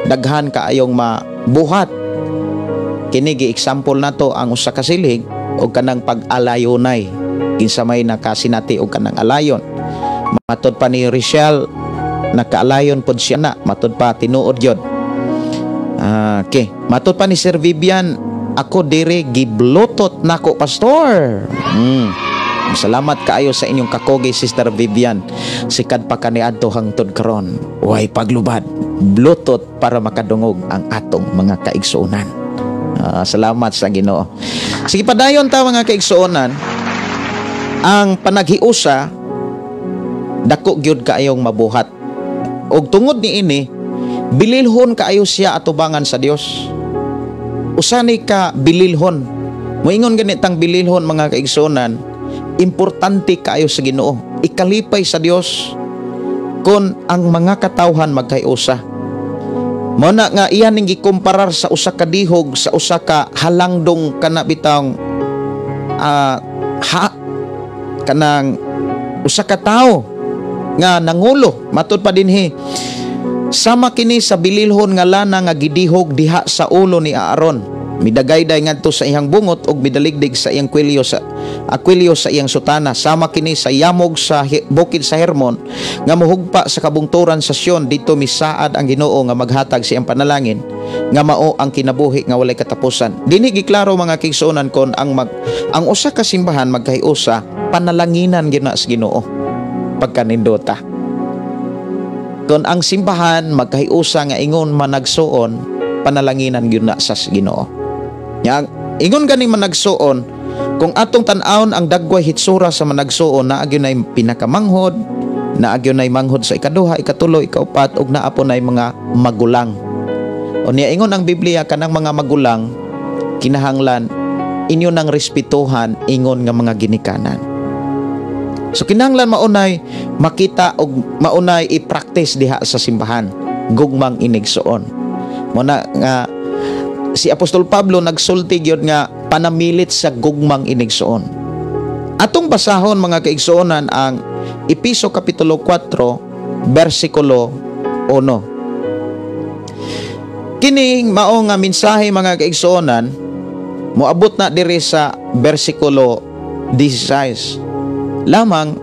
Daghan kaayong mabuhat. Kini gi-example nato ang usa ka silhig og kanang pag-alayonay, kinsa may nakasinati og kanang alayon. Matod pa ni Richelle, nakaalayon pod siya na. Matod pa, tinuod gyud. Okay, matod pa ni Sir Vivian, "Ako dire giblutot nako, pastor." Salamat kaayo sa inyong kakugi, Sister Vivian. Sikad pa kaniadto hangtod karon. Way paglubad. Bluetooth para makadungog ang atong mga kaigsuonan. Salamat sa Ginoo. Sige, padayon ta, mga kaigsuonan. Ang panaghiusa dako gyud kaayong mabuhat. Og tungod niini, bililhon kaayo siya atubangan sa Dios. Usa ni ka bililhon. Moingon ganitang bililhon, mga kaigsuonan, importante kaayo sa Ginoo. Ikalipay sa Dios kon ang mga katawhan magkahiusa. Mao na nga iyan ning gikumparar sa usa ka dihog sa usa ka halangdong, kana bitang ha, kanang usa ka tawo nga nangulo. Matud pa dinhi, sama kini sa bililhon nga lana nga gidihog diha sa ulo ni Aaron, midagayday ngadto sa iyang bungot ug midaligdig sa iyang kwelyo, sa akwilyo sa iyang sutana. Sama kini sa yamog sa bukid sa Hermon nga muhugpa sa kabungturan sa Sion. Didto misaad ang Ginoo nga maghatag sa iyang panalangin nga mao ang kinabuhi nga walay katapusan. Dinhi giklaro, mga kaigsuonan, kon ang usa ka simbahan magkahiusa, panalanginan gyud na sa Ginoo pagkanindota. Kon ang simbahan magkahiusa nga ingon managsuon, panalanginan gyud na sa Ginoo. Nya ingon gani managsuon, kung atong tan-awon ang dagway hitsura sa managsuon, naa gyud nay pinakamanghod, naa gyud nay manghod sa ikaduha, ikatulo, ikaupat, ug naa po nay mga magulang. Unya ingon ang Biblia, kanang mga magulang kinahanglan inyo nang respetuhan ingon nga mga ginikanan. So kinahanglan maunay makita og maunay i-practice diha sa simbahan gugmang inigsuon. Mao na nga si Apostol Pablo nagsulti gyud nga panamilit sa gugmang inigsuon. Atong basahon, mga kaigsuonan, ang Epeso kapitulo 4 bersikulo 1. Kining mao nga mensahe, mga kaigsuonan, moabot na diri sa bersikulo 16. Lamang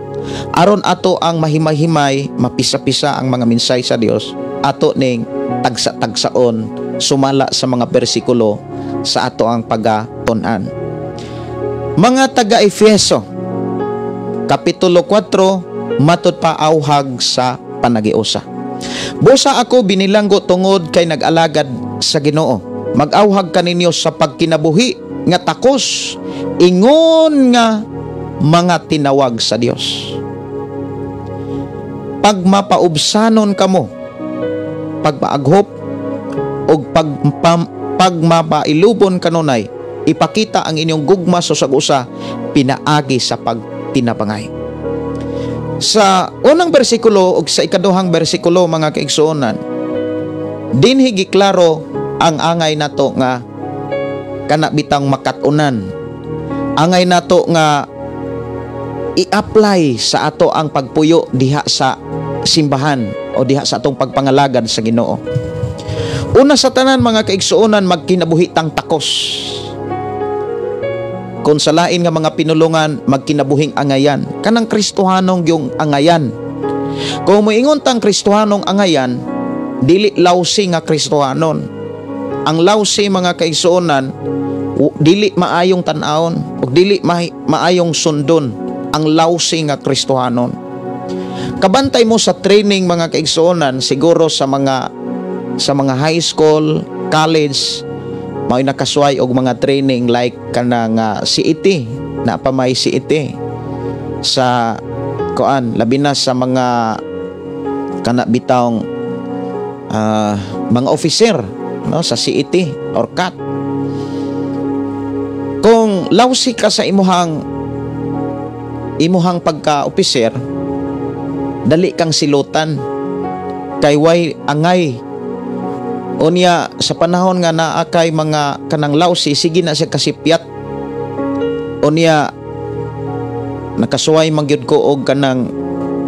aron ato ang mahimay-himay, mapisa-pisa ang mga mensahe sa Dios, ato ning tagsa-tagsaon sumala sa mga bersikulo sa ato ang pagatun-an. Mga taga-Efeso, Kapitulo 4, matod pa, auhag sa panaghiusa. "Busa ako binilanggo tungod kay nag-alagad sa Ginoo. Mag-auhag kaninyo sa pagkinabuhi nga takos ingon nga mga tinawag sa Dios. Pagmapaubsanon kamo, pagmaaghop ug pagmapailubon kanunay, ipakita ang inyong gugma sa usag-usa pinaagi sa pagtinabangay." Sa unang bersikulo ug sa ikaduhang bersikulo, mga kaigsuonan, dinhi giklaro ang angay nato nga kana bitang makat-unan. Angay nato nga i-apply sa ato ang pagpuyo diha sa simbahan o diha sa atong pagpangalagad sa Ginoo. Una sa tanan, mga kaigsuonan, magkinabuhi tang takos. Kung sa lain nga mga pinulungan, magkinabuhing angayan. Kanang Kristohanong yung angayan. Kung moingon tang Kristohanong angayan, dili lousy nga Kristohanon. Ang lousy, mga kaigsuonan, dili maayong tan-awon ug dili maayong sundon ang lousy nga Kristohanon. Kabantay mo sa training, mga kaigsuonan, siguro sa mga high school, college, may nakasuway og mga training like kanang CET, na pa may CET sa kuan, labi na sa mga kana bitawng mga officer, no, sa CET or CAT. Kung lousy ka sa imuhang pagka-officer, dali kang silutan kay way angay. Unya sa panahon nga naa kay mga kanang lousy, sige na siya kasipyat. Unya nakasuway man gyud ko og kanang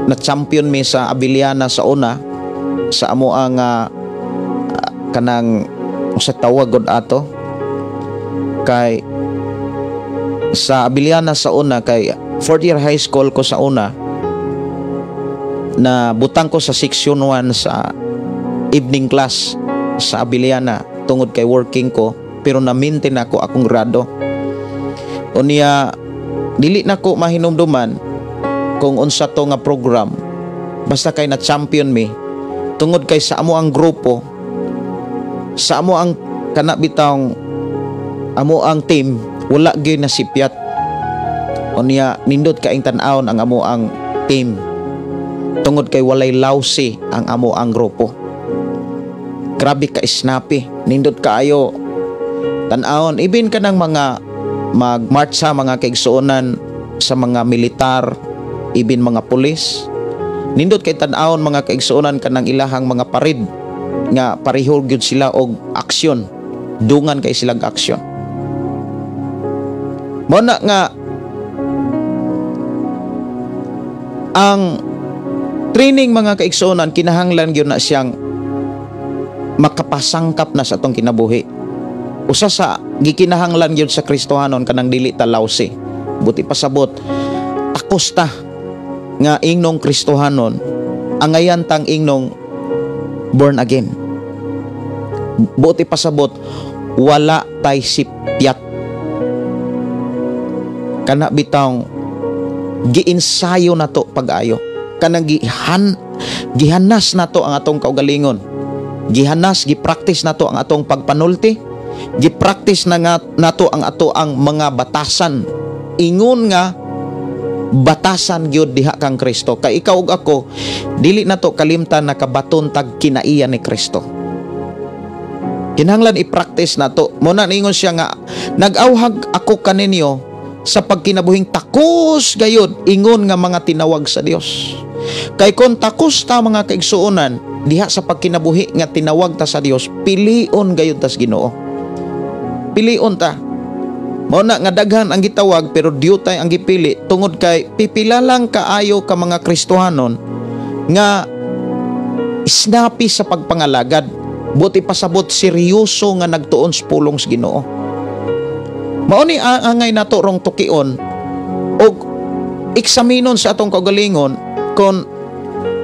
na champion mi sa Abiliana sa una sa amo ang kanang sa tawag gud ato. Kay sa Abiliana sa una, kay fourth year high school ko sa una, na butang ko sa section 1 sa evening class sa Abiliana tungod kay working ko, pero na-maintain ako akong grado. Unya dili na ko mahinumduman kung unsa to nga program, basta kay na champion mi tungod kay sa amo ang grupo, sa amo ang kana bitawng amo ang team, wala gyud na sipyat. Unya nindot kaing tan-awon ang amo ang team tungod kay walay lousy ang amo ang grupo. Grabe ka snappy, nindot kaayo tan-awon, ibin ka ng mga magmarch sa mga kaigsuonan sa mga militar, ibin mga pulis. Nindot kay tan-awon, mga kaigsuonan, kanang ilahang mga parid nga pareho gyud sila og aksyon, dungan kay silang aksyon. Mo na nga ang training, mga kaigsuonan, kinahanglan gyud na siyang makapasangkap na sa atong kinabuhi. Usa sa gikinahanglan gyud sa Kristohanon kanang dili ta lawsi. Buti pasabot, takos ta nga ingnong Kristohanon, angayan tang ingnong born again. Buti pasabot, wala tay sipyat. Kana bitawng giinsayo na to pag-ayo. Kanang gihanas na to ang atong kaugalingon. Gihanas, gipractice na to ang atong pagpanulti. Gipractice na nga nato ang ato ang mga batasan. Ingon nga batasan gyud diha kang Kristo. Kay ikaw ug ako, dili na to kalimtan nakabaton tag kinaiya ni Kristo. Kinahanglan i-practice na to. Mo na ningon siya nga nag-awhag ako kaninyo sa pagkinabuhing takos gayud ingon nga mga tinawag sa Dios. Kay kon takos ta, mga kaigsuonan, diha sa pagkinabuhi nga tinawag ta sa Dios, pilion gayud tas Ginoo. Pilion ta. Mao na nga daghan ang gitawag pero diyutay ang gipili tungod kay pipila lang kaayo ka mga Kristohanon nga snappy sa pagpangalagad. Buti pasabot seryoso nga nagtuon sa pulong sa Ginoo. Mao ni angay nato rong tukion og eksaminon sa atong kaugalingon kon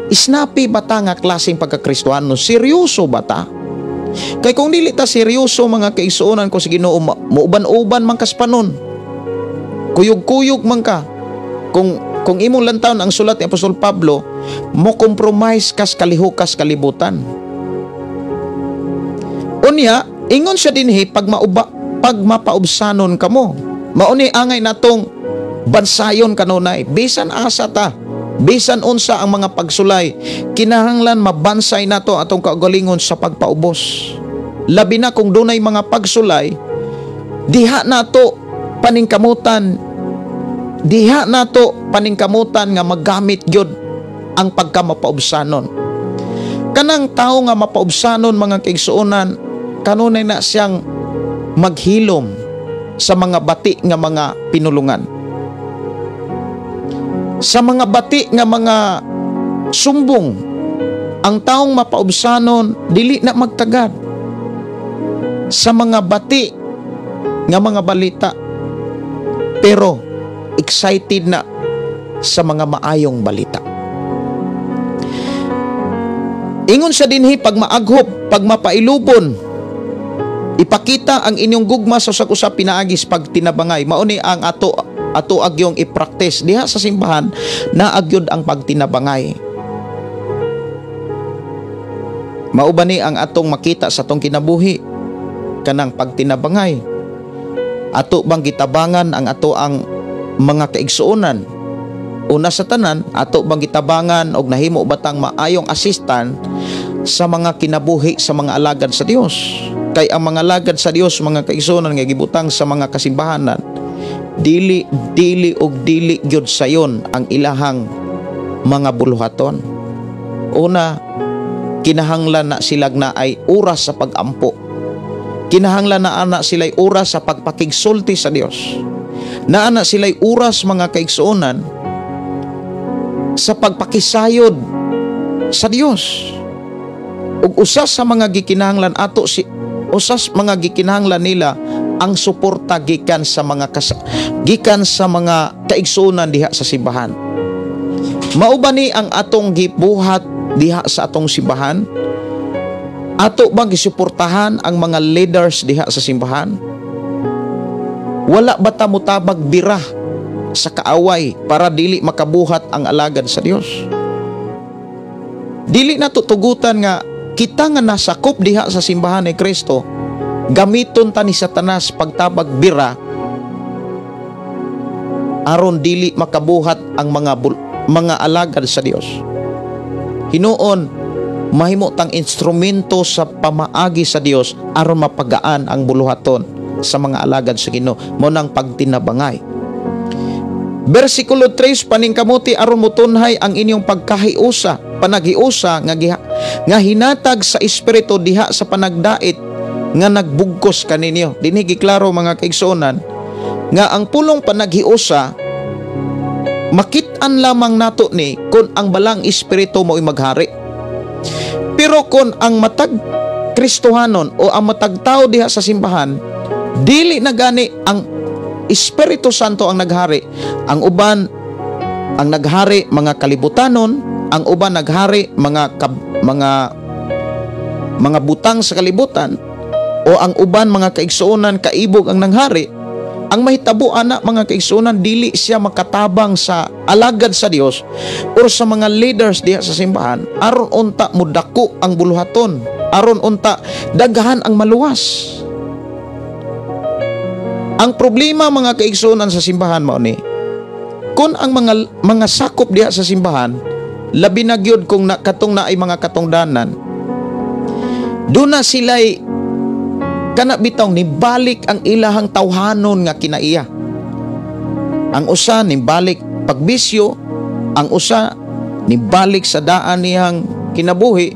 snappy ba ta nga klaseng pagkakristohano, seryoso ba ta? Kay kung dili ta seryoso, mga kaigsuonan ko sa Ginoo, muuban-uban man kas panon. Kuyog-kuyog man ka. Kung imong lantawon ang sulat ni Apostol Pablo, mo compromise kas kalihukas kalibutan. Unya, ingon siya dinhi pag mapaubsanon kamo. Mao ni angay natong bansayon kanunay, bisan asa ta, bisan unsa ang mga pagsulay, kinahanglan mabansay nato atong kaugalingon sa pagpaubos. Labi na kung dunay mga pagsulay, diha nato paningkamutan, diha nato paningkamutan nga magamit gyud ang pagkamapaubsanon. Kanang tao nga mapaubsanon, mga kaigsuonan, kanunay na siyang maghilom sa mga bati nga mga pinulungan, sa mga bati nga mga sumbong. Ang taong mapaubsanon dili na magtagad sa mga bati nga mga balita, pero excited na sa mga maayong balita. Ingon sa dinhi, pag maaghop, pag mapailubon, ipakita ang inyong gugma sa usag-usa pinaagis pagtinabangay. Mao ni ang ato agyong i-practice diha sa simbahan, na agyod ang pagtinabangay. Mao ba ni ang atong makita sa atong kinabuhi kanang pagtinabangay? Ato bang gitabangan ang ato ang mga kaigsuonan? Una sa tanan, ato bang gitabangan og nahimo batang maayong assistant sa mga kinabuhi sa mga alagad sa Dios? Kay ang mga alagad sa Dios, mga kaigsuonan, nga gibutang sa mga kasimbahanan, dili dili og dili gyud sayon ang ilahang mga buluhaton. Una, kinahanglan na silag na ay oras sa pagampo. Kinahanglan na ana sila'y oras sa pagpakigsulti sa Dios. Na ana sila'y oras, mga kaigsuonan, sa pagpakisayod sa Dios. Ug usa sa mga gikinahanglan ato si usas mga gikinahanglan nila ang suporta gikan sa mga kaigsuonan diha sa simbahan? Mao ba ni ang atong gibuhat diha sa atong simbahan? Ato bang gisuportahan ang mga leaders diha sa simbahan? Wala ba ta motabag bira sa kaaway para dili makabuhat ang alagad sa Dios? Dili na tutugutan nga kita nga nasakop diha sa simbahan ni Kristo, gamiton ta ni Satanas pagtabag bira aron dili makabuhat ang mga alagad sa Dios. Hinuon mahimo tang instrumento sa pamaagi sa Dios aron mapagaan ang buluhaton sa mga alagad sa Ginoo, mao nang pagtinabangay. Bersikulo 3, paningkamuti aron motunhay ang inyong pagkahiusa, panaghiusa nga hinatag sa Espiritu diha sa panagdait nga nagbugkos kaninyo. Dinhi giklaro, mga kaigsuonan, nga ang pulong panaghiusa makit-an lamang nato ni kung ang Balaang Espiritu mo'y maghari. Pero kung ang matag Kristohanon o ang matag tao diha sa simbahan dili na gani ang Espiritu Santo ang naghari, ang uban ang naghari mga kalibutanon, ang uban naghari mga butang sa kalibutan, o ang uban, mga kaigsuonan, kaibog ang nanghari, ang mahitabo ana, mga kaigsuonan, dili siya makatabang sa alagad sa Dios or sa mga leaders diha sa simbahan aron unta mudako ang buluhaton, aron unta daghan ang maluwas. Ang problema, mga kaigsuonan, sa simbahan mao ni kung ang mga sakop diha sa simbahan, labi na gyud kung na, katong naay mga katungdanan, duna sila'y kana bitaw nibalik ang ilahang tawhanon nga kinaiya. Ang usa nibalik pagbisyo, ang usa nibalik sa daan niyang kinabuhi.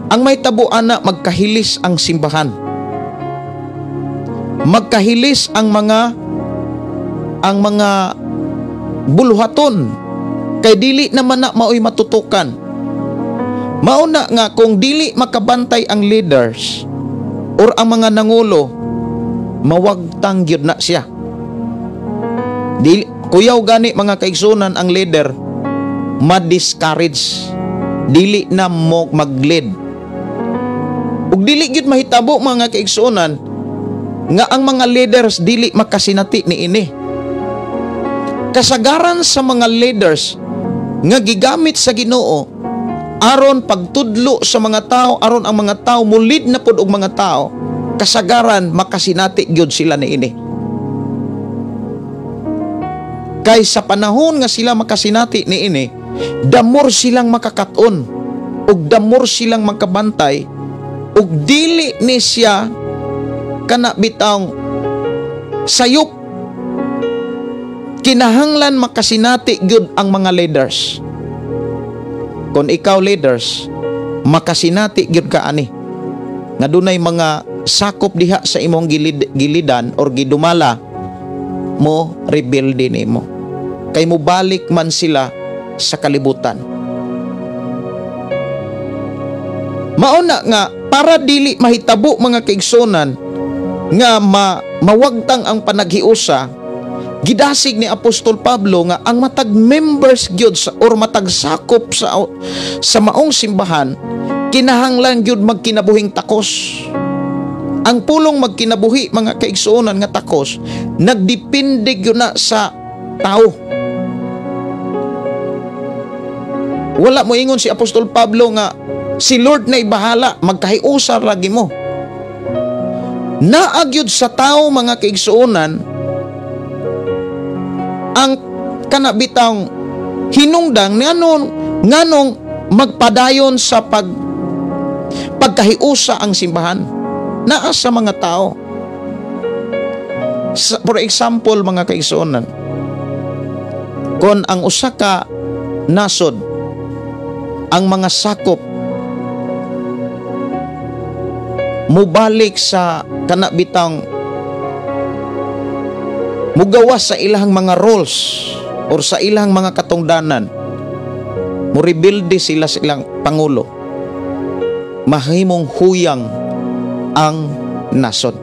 Ang mahitabo ana, magkahilis ang simbahan. Magkahilis ang mga buluhaton kay dili naman na maoy matutukan. Mao na nga kung dili makabantay ang leaders or ang mga nangulo, mawagtang gyud na siya. Dili kuyaw gani, mga kaigsunan, ang leader ma-discourage, dili na mo mag-lead. Ug dili gyud mahitabo, mga kaigsunan, nga ang mga leaders dili makasinati niini. Kasagaran sa mga leaders nga gigamit sa Ginoo aron pagtudlo sa mga tao, aron ang mga tao mulid na pud og mga tao, kasagaran makasinati gyud sila niini. Kay sa panahon nga sila makasinati niini, the more silang makakaton ug the more silang makabantay ug dili ni siya kana bitawng sayop. Kinahanglan makasinati gyud ang mga leaders. Kung ikaw leaders, makasinati gyud ka ani nga dunay mga sakop diha sa imong gilidan or gidumala mo rebelde nimo kay mobalik man sila sa kalibutan. Mao na nga para dili mahitabo, mga kaigsunan, nga mawagtang ang panaghiusa, gidasig ni Apostol Pablo nga ang matag members gyud sa or matag sakop sa maong simbahan kinahanglan gyud magkinabuhing takos. Ang pulong magkinabuhi, mga kaigsuonan, nga takos, nagdepende gyud na sa tao. Wala mo ingon si Apostol Pablo nga si Lord na ibahala, magkahiusa lagi mo. Naa gyud sa tao, mga kaigsuonan, ang kanabitang hinungdang nganong nganong magpadayon sa pagkahiusa ang simbahan. Naa sa mga tao. For example, mga kaigsuonan, kung ang usa ka nasod, ang mga sakop mubalik sa kanabitang mugawas sa ilang mga roles or sa ilang mga katungdanan, murebelde sila sa ilang pangulo, mahimong huyang ang nasod.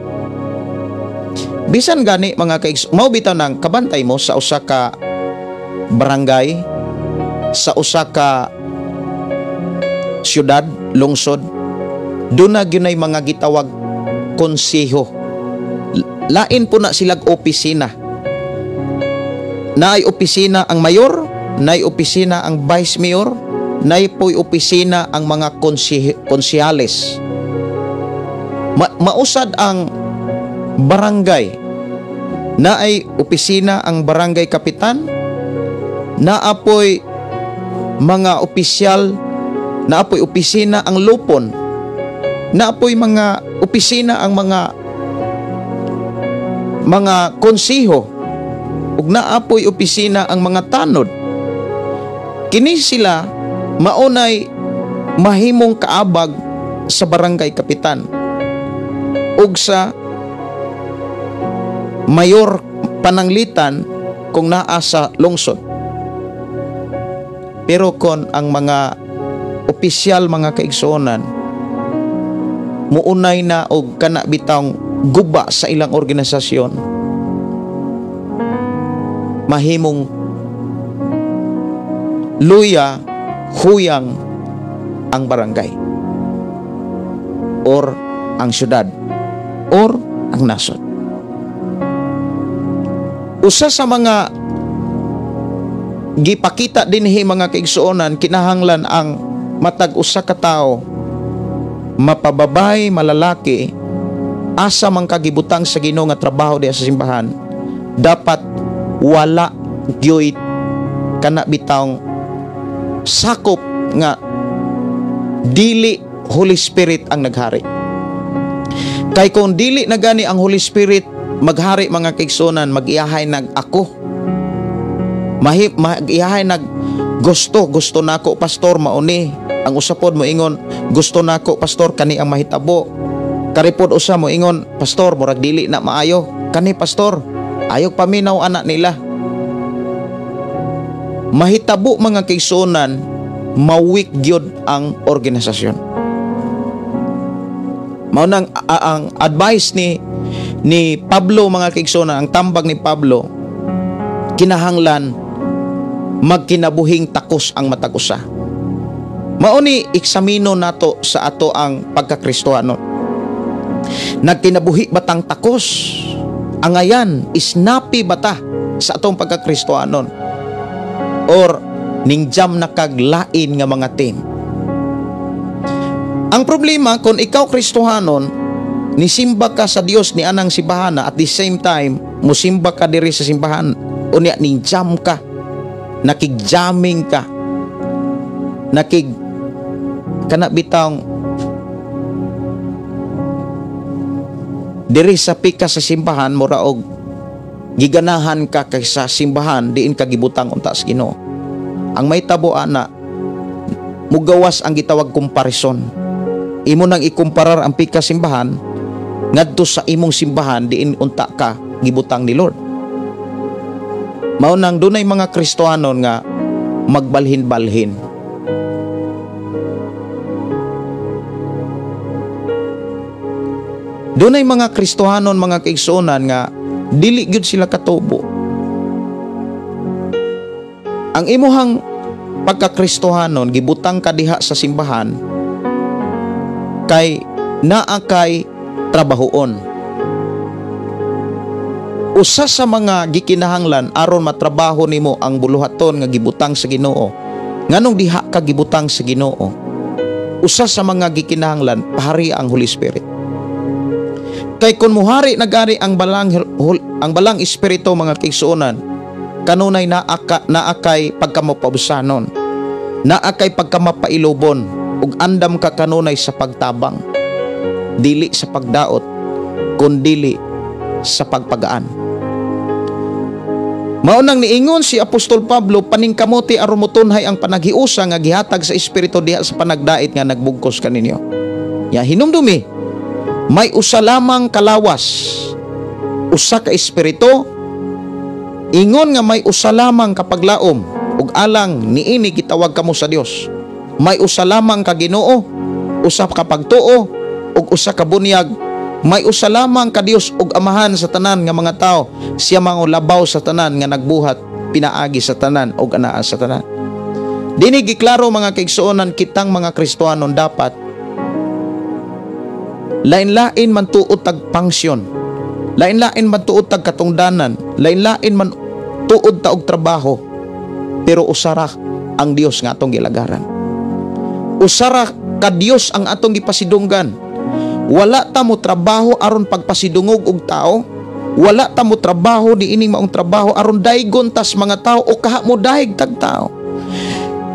Bisan gani mga kaigs, mao bitaw nang kabantay mo sa usa ka barangay, sa usa ka syudad, lungsod, duna gyud mga gitawag konseho. Lain po na silag opisina. Naay opisina ang mayor, naay opisina ang vice mayor, naay po'y opisina ang mga konsehales. Mausad ang barangay, naay opisina ang barangay kapitan, naapoy mga opisyal, naapoy opisina ang lupon, naapoy mga opisina ang mga konseho, ug naapoy opisina ang mga tanod. Kini sila maunay mahimong kaabag sa barangay kapitan ug sa mayor pananglitan kung naa sa lungsod. Pero kon ang mga opisyal mga kaigsuonan muunay na og kana bitawng guba sa ilang organisasyon, mahimong luya huyang ang barangay or ang syudad or ang nasod. Usa sa mga gipakita dinhi mga kaigsuonan, kinahanglan ang matag usa ka tawo, mapababay malalaki, asa man kagibutang sa Ginoo nga trabaho diha sa simbahan, dapat wala gyoy kana bitawng sakop nga dili Holy Spirit ang naghari. Kay kung dili na gani ang Holy Spirit maghari mga kaigsuonan, mag-iyahay nag ako, mag-iyahay nag gusto, gusto nako pastor mauni. Ang usapod mo ingon, gusto nako pastor kani ang mahitabo. Karipod usa mo ingon, pastor murag dili na maayo kani pastor, ayog paminaw anak nila. Mahitabo mga kaigsuonan, mawik gyud ang organisasyon. Mao nang ang advice ni Pablo mga kaigsuonan, ang tambag ni Pablo, kinahanglan magkinabuhing takos ang matag usa. Mao ni eksamino nato sa ato ang pagkakristohano. Nagkinabuhi batang takos? Angayan, isnapi bata sa atong pagkakristohanon? Or ningjam na kaglain nga mga team? Ang problema kung ikaw Kristohanon, nisimba ka sa Dios ni anang simbahana, at the same time musimba ka diri sa simbahan, unya ningjam ka, nakigjamming ka, nakig kana bitawng diri sa pika sa simbahan, mura og giganahan ka kaysa simbahan diin ka gibutang unta sa Ginoo. Ang may tabo ana, mugawas ang gitawag komparison. Imo nang ikumparar ang pika simbahan ngadto sa imong simbahan diin unta ka gibutang ni Lord. Mao nang dunay mga Kristohanon nga magbalhin-balhin. Dunay mga Kristohanon mga kaigsuonan nga dili gyud sila katubo. Ang imuhang pagkakristohanon gibutang ka diha sa simbahan kay naa kay trabahoon. Usa sa mga gikinahanglan aron matrabaho nimo ang buluhaton nga gibutang sa Ginoo. Nganong diha ka gibutang sa Ginoo? Usa sa mga gikinahanglan pahari ang Holy Spirit. Kay kung muhari nagari ang balang espiritu mga kaigsuonan, kanunay naa kay pagkamapausanon, naa kay pagkamapailobon, ug andam ka kanunay sa pagtabang, dili sa pagdaot, kundili sa pagpagaan. Mao nang niingon si Apostol Pablo, paningkamuti aron motunhay ang panaghiusa nga gihatag sa espiritu diha sa panagdait nga nagbugkos kaninyo. Ya hinumdumi, may usa lamang kalawas, usa ka espiritu, ingon nga may usa lamang kapaglaom ug alang niini gitawag kamo sa Dios. May usa lamang ka Ginoo, usa ka pagtuo ug usa ka bunyag May usa lamang ka Dios ug Amahan sa tanan nga mga tao. Siya mang labaw sa tanan nga nagbuhat pinaagi sa tanan ug anaa sa tanan. Dini giklaro mga kaigsuonan, kitang mga Kristohanon dapat lain-lain man tuod tag function, lain-lain man tuod tag katungdanan, lain-lain man tuod ta og trabaho, pero usara ang Dios nga atong gilagaran. Usara ka Dios ang atong gipasidunggan. Wala ta mo trabaho aron pagpasidungog og tao. Wala ta mo trabaho niining maong trabaho aron daygon tas mga tao o kaha mo dayeg tag tao.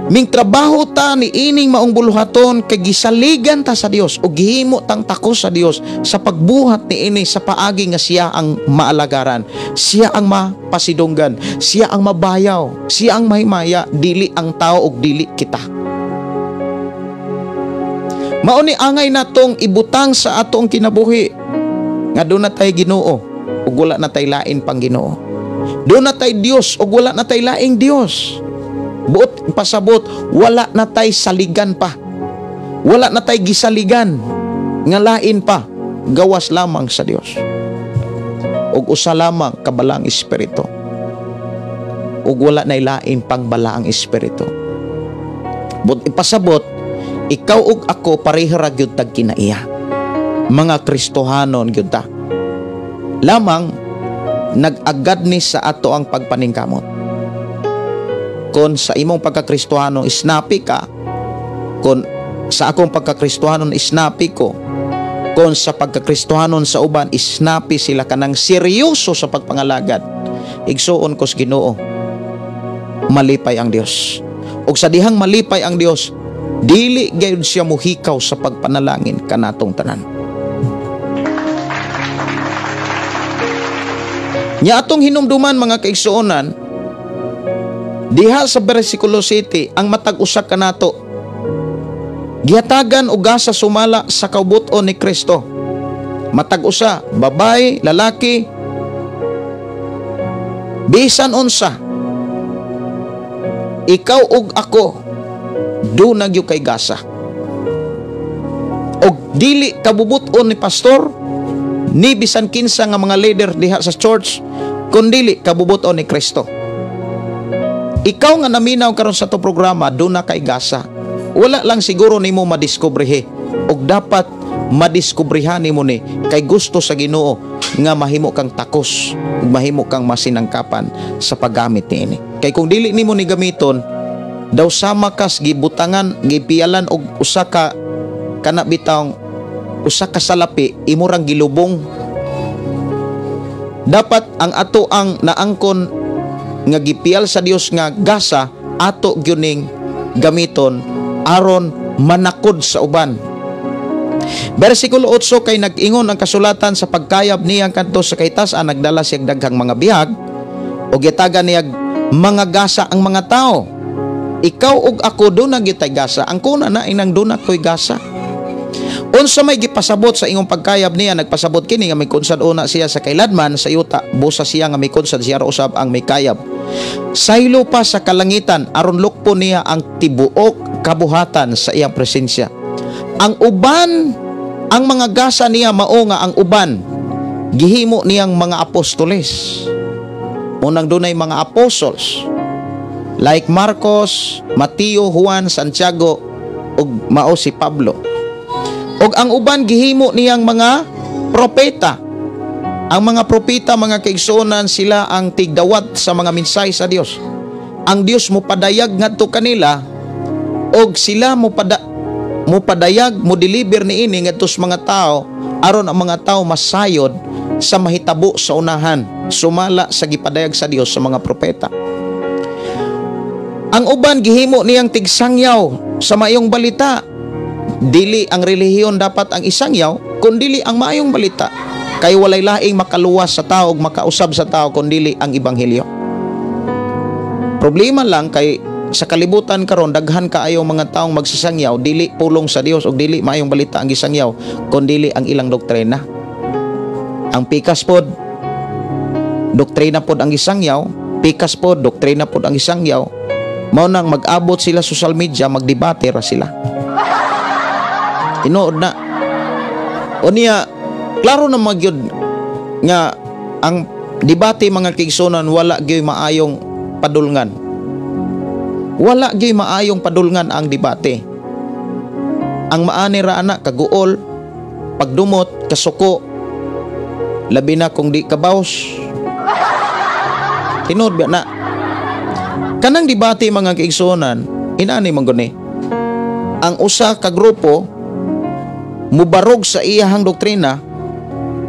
Ming trabaho ta niining maong buluhaton kay gisaligan ta sa Dios o gihimo tang takos sa Dios sa pagbuhat niini sa paagi nga siya ang maalagaran, siya ang mapasidunggan, siya ang mabayaw, siya ang mahimaya, dili ang tao og dili kita. Mao ni angay natong ibutang sa atong kinabuhi nga doon na tay Ginoo ug wala na tay lain pang Ginoo. Doon na tay Dios ug wala na tay laing Dios. Buot pasabot, wala na tay saligan pa. Wala na tay gisaligan nga lain pa, gawas lamang sa Dios. Ug usa lamang ka balaang espiritu. Ug wala nay lain pang balaang espiritu. Buot ipasabot, ikaw ug ako pareha ra gyud tag kinaiya. Mga Kristohanon gyud ta. Lamang nag-agad ni sa ato ang pagpaningkamot. Kon sa imong pagkakristohano isnapi ka, kon sa akong pagkakristohanon isnapi ko, kon sa pagkakristohanon sa uban isnapi sila kanang seryoso sa pagpangalagad, igsuon kos Ginoo, malipay ang Dios. Og sa dihang malipay ang Dios, dili gayud siya muhikaw sa pagpanalangin kanatong tanan. Nya atong hinumduman mga kaigsuonan, diha sa bersikulo 7, ang matag usa kanato gihatagan og gasa sumala sa kaubuton ni Kristo. Matag usa, babae, lalaki, bisan unsa, ikaw ug ako duna gyud kay gasa. Og dili kabubuton ni pastor ni bisan kinsa nga mga leader diha sa church, kundili kabubuton ni Kristo. Ikaw nga naminaw karon sa to programa, duna kay gasa. Wala lang siguro nimo madiskubrehe, og dapat madiskubrehan nimo ni kay gusto sa Ginoo nga mahimo kang takos ug mahimo kang masinangkapan sa paggamit niini. Kay kung dili nimo ni gamiton, daw sama kas gibutangan, gipialan og usa ka kana bitawng usa ka salapi, imo rang gilubong. Dapat ang ato ang naangkon nga gipial sa Dios nga gasa, ato gyuning gamiton aron manakod sa uban. Bersikulo 8, kay nag-ingon ang kasulatan sa pagkayab niyang kadto sa kahitasan, nagdala siyang daghang mga bihag ug gitagan niya mga gasa ang mga tao. Ikaw ug ako duna gyud tay gasa. Ang kuna na inang duna koy gasa. Unsa may gipasabot sa ingong pagkayab niya, nagpasabot kini nga may kunsad una siya sa kailadman sa yuta, busa siya nga may kunsad siya ra usab ang may kayab. Saylo pa sa kalangitan aron lukpo niya ang tibuok kabuhatan sa iyang presensya. Ang uban, ang mga gasa niya mao nga ang uban gihimo niyang mga apostoles. Unang dunay mga apostles like Marcos, Mateo, Juan, Santiago ug mao si Pablo. Og ang uban gihimo niyang mga propeta. Ang mga propeta, mga kaigsuonan, sila ang tigdawat sa mga mensahe sa Dios. Ang Dios mopadayag ngadto kanila og sila mopadayag, mo-deliver niini ngadto sa mga tao aron ang mga tao masayod sa mahitabo sa unahan, sumala sa gipadayag sa Dios sa mga propeta. Ang uban gihimo niyang tigsangyaw sa maayong balita. Dili ang relihiyon dapat ang isangyaw, kundili ang maayong balita. Kay walay laing makaluwas sa tao ug makausab sa tao kundili ang ebanghelyo. Problema lang kay sa kalibutan karon daghan kaayo mga taong magsasangyaw, dili pulong sa Dios ug dili maayong balita ang gisangyaw, kundili ang ilang doktrina. Ang pikas pod, doktrina pod ang gisangyaw, pikas pod, doktrina pod ang gisangyaw. Mao nang mag-abot sila social media, magdebate ra sila. Tinuod na. O niya, Klaro na magyud nga ang debate, mga kaigsuonan, wala gyud maayong padulngan. Wala gyud maayong padulngan ang debate. Ang maani ra ana kaguol, pagdumot, kasuko, labi na kung di kabaws. Tinuod ba na? Kanang debate, mga kaigsuonan, inani man guni. Ang usa ka grupo mubarog sa iyahang doktrina.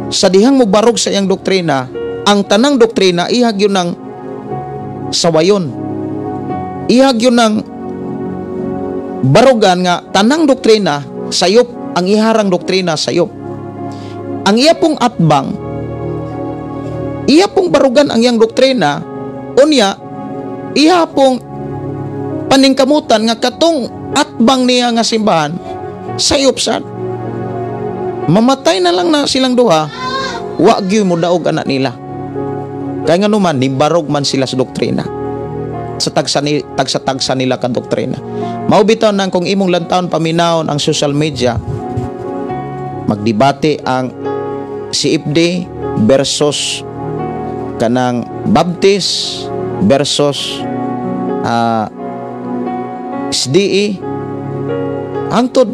Sa dihang mubarog sa iyang doktrina, ang tanang doktrina ihag yun ng sawayon. Ihag yun ng barugan nga tanang doktrina sayop, ang iharang doktrina sayop. Ang iya pong atbang, iya pong barugan ang iyang doktrina, unya iya pong paningkamutan nga katong atbang niya nga simbahan sayop sad. Mamatay na lang na silang duha, wa gyud mo daog anak nila. Kaya nga naman, nibarog man sila sa doktrina. Sa tagsa, ni, tagsa-tagsa nila ka doktrina. Mao bitaw nang kung imong lantawon, paminawon ang social media, magdebate ang CFD versus kanang Baptist versus SDE, hangtod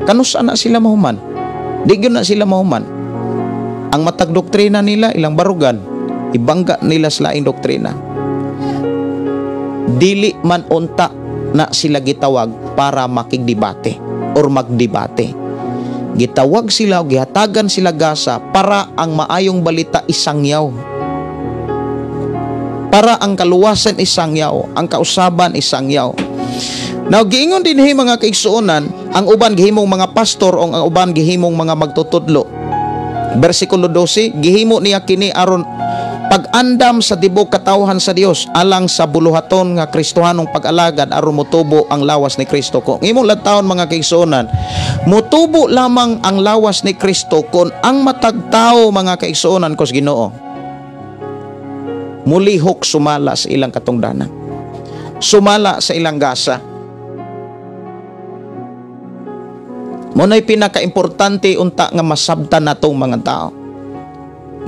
kanus na sila mahuman, di gyud na sila mahuman. Ang matag doktrina nila ilang barugan, ibangga nila sa laing doktrina. Dili man unta na sila gitawag para makigdebate or magdebate. Gitawag sila o gihatagan sila gasa para ang maayong balita isangyaw, para ang kaluwasan isangyaw, ang kausaban isangyaw. Now, giingon dinhi, mga kaigsuonan, ang uban gihimong mga pastor o ang uban gihimong mga magtutudlo. Bersikulo 12, gihimo niya kini aron pag-andam sa tibok katawhan sa Dios alang sa buluhaton nga Kristohanong pag-alagad aron motubo ang lawas ni Kristo. Kung imong lantawon, mga kaigsuonan, motubo lamang ang lawas ni Kristo kung ang matag tao, mga kaigsuonan kos Ginoo, mulihok sumala sa ilang katungdanan, sumala sa ilang gasa. Mo na'y pinakaimportante unta nga masabtan natong mga tao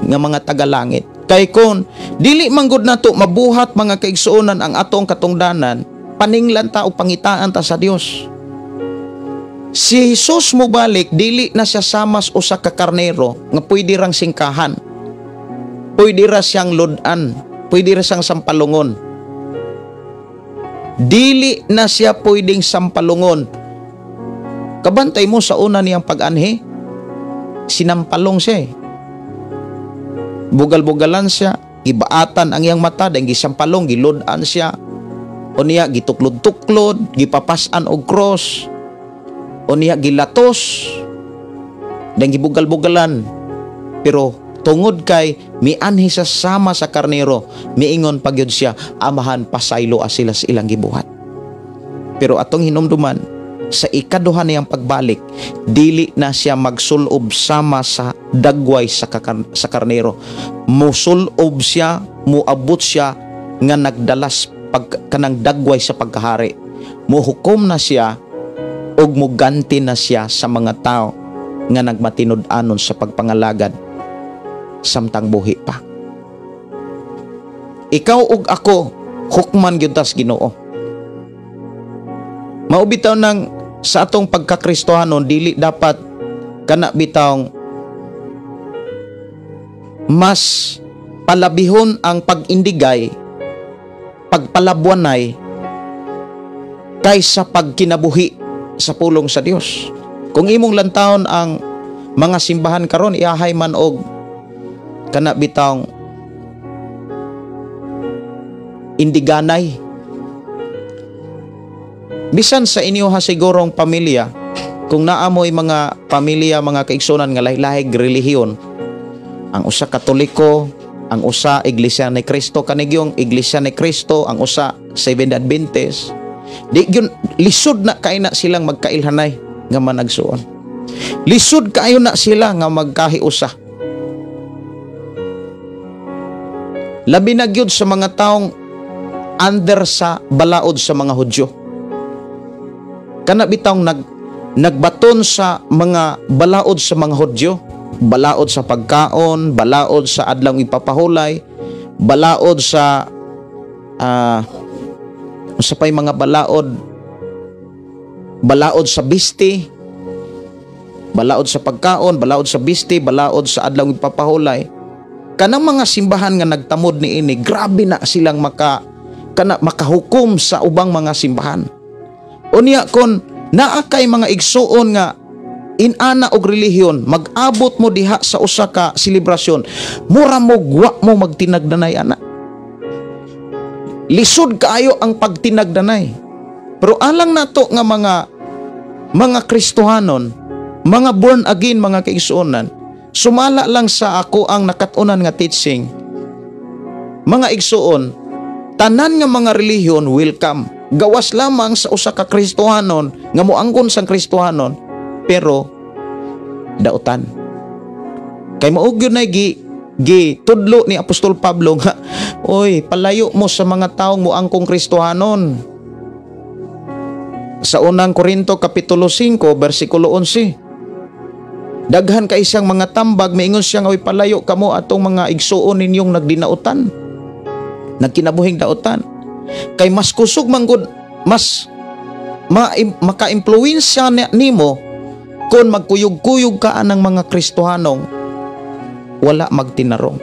nga mga tagalangit. Kay kon dili manggod nato mabuhat, mga kaigsuonan, ang atong katungdanan, paninglan ta o pangitaan ta sa Dios. Si Jesus mobalik, dili na siya samas usa ka karnero nga pwede rang singkahan. Pwede ra siyang ludan, pwede ra siyang sampalungon. Dili na siya pwedeng sampalungon. Kabantay mo sa una niyang pag-anhi, sinampalong siya eh. Bugal-bugalan siya, gibaatan ang iyang mata, dahil gisampalong, giludan siya. O niya, gituklod-tuklod, gipapasan og cross. O niya, gilatos, dahil gibugal-bugalan. Pero tungod kay mianhi sa sama sa karnero, miingon pagyud siya, "Amahan, pasaylo sila sa ilang gibuhat." Pero atong hinumduman, sa ikaduha niyang pagbalik, dili na siya magsulob sama sa dagway sa karnero. Musulob siya, muabot siya nga nagdalas pag, kanang dagway sa pagkahari. Muhukom na siya ug muganti na siya sa mga tao nga nagmatinud-anon sa pagpangalagad samtang buhi pa. Ikaw ug ako, hukman gyud tas Ginoo. Mao bitaw nang sa atong pagkakristohanon, dili dapat kana bitawng mas palabihon ang pag-indigay, pagpalabwanay kaysa pagkinabuhi sa pulong sa Dios. Kung imong lantawon ang mga simbahan karon, iahay man og kana bitawng indiganay. Bisan sa inyo ha sigurong pamilya, kung naamoy mga pamilya, mga kaigsunan, nga lahi-lahig relihiyon, ang usa Katoliko, ang usa Iglesia ni Cristo kanigyong Iglesia ni Cristo, ang usa Seventh Adventist, di gyud lisod na kay na silang magkailhanay nga managsuon. Lisod kaayo na sila nga magkahiusa. Labi na gyud sa mga taong under sa balaod sa mga Hudyo. Kana bitawng nagbaton sa mga balaod sa mga Hudyo. Balaod sa pagkaon, balaod sa adlaw ipapahulay, balaod sa sa pay mga balaod, balaod sa bisti, balaod sa pagkaon, balaod sa bisti, balaod sa adlaw ipapahulay. Kanang mga simbahan nga nagtamod ni ini, grabe na silang makahukom sa ubang mga simbahan. Unya kon naa kay mga igsuon nga inana og relihiyon, mag-abot mo diha sa usa ka selebrasyon, mura mo gwa mo magtinagdanay ana. Lisod kaayo ang pagtinagdanay. Pero alang nato nga mga Kristohanon, mga born again, mga kaigsuonan, sumala lang sa ako ang nakatunan nga teaching. Mga igsuon, tanan nga mga relihiyon welcome. Gawas lamang sa usa ka Kristohanon nga moangkon sang Kristohanon, pero dautan. Kay mao gyud na gi tudlo ni Apostol Pablo nga, oy, palayo mo sa mga taong moangkong Kristohanon. Sa unang Korinto kapitulo 5 bersikulo 11. Daghan kay siyang mga tambag, miingon siya nga, oy, palayo kamo atong mga igsuon ninyong nagdinautan, nagkinabuhing dautan. Kay mas kusog manggod, mas maka-impluwensya nimo kung magkuyog-kuyog ka anang mga Kristohanong wala magtinarong.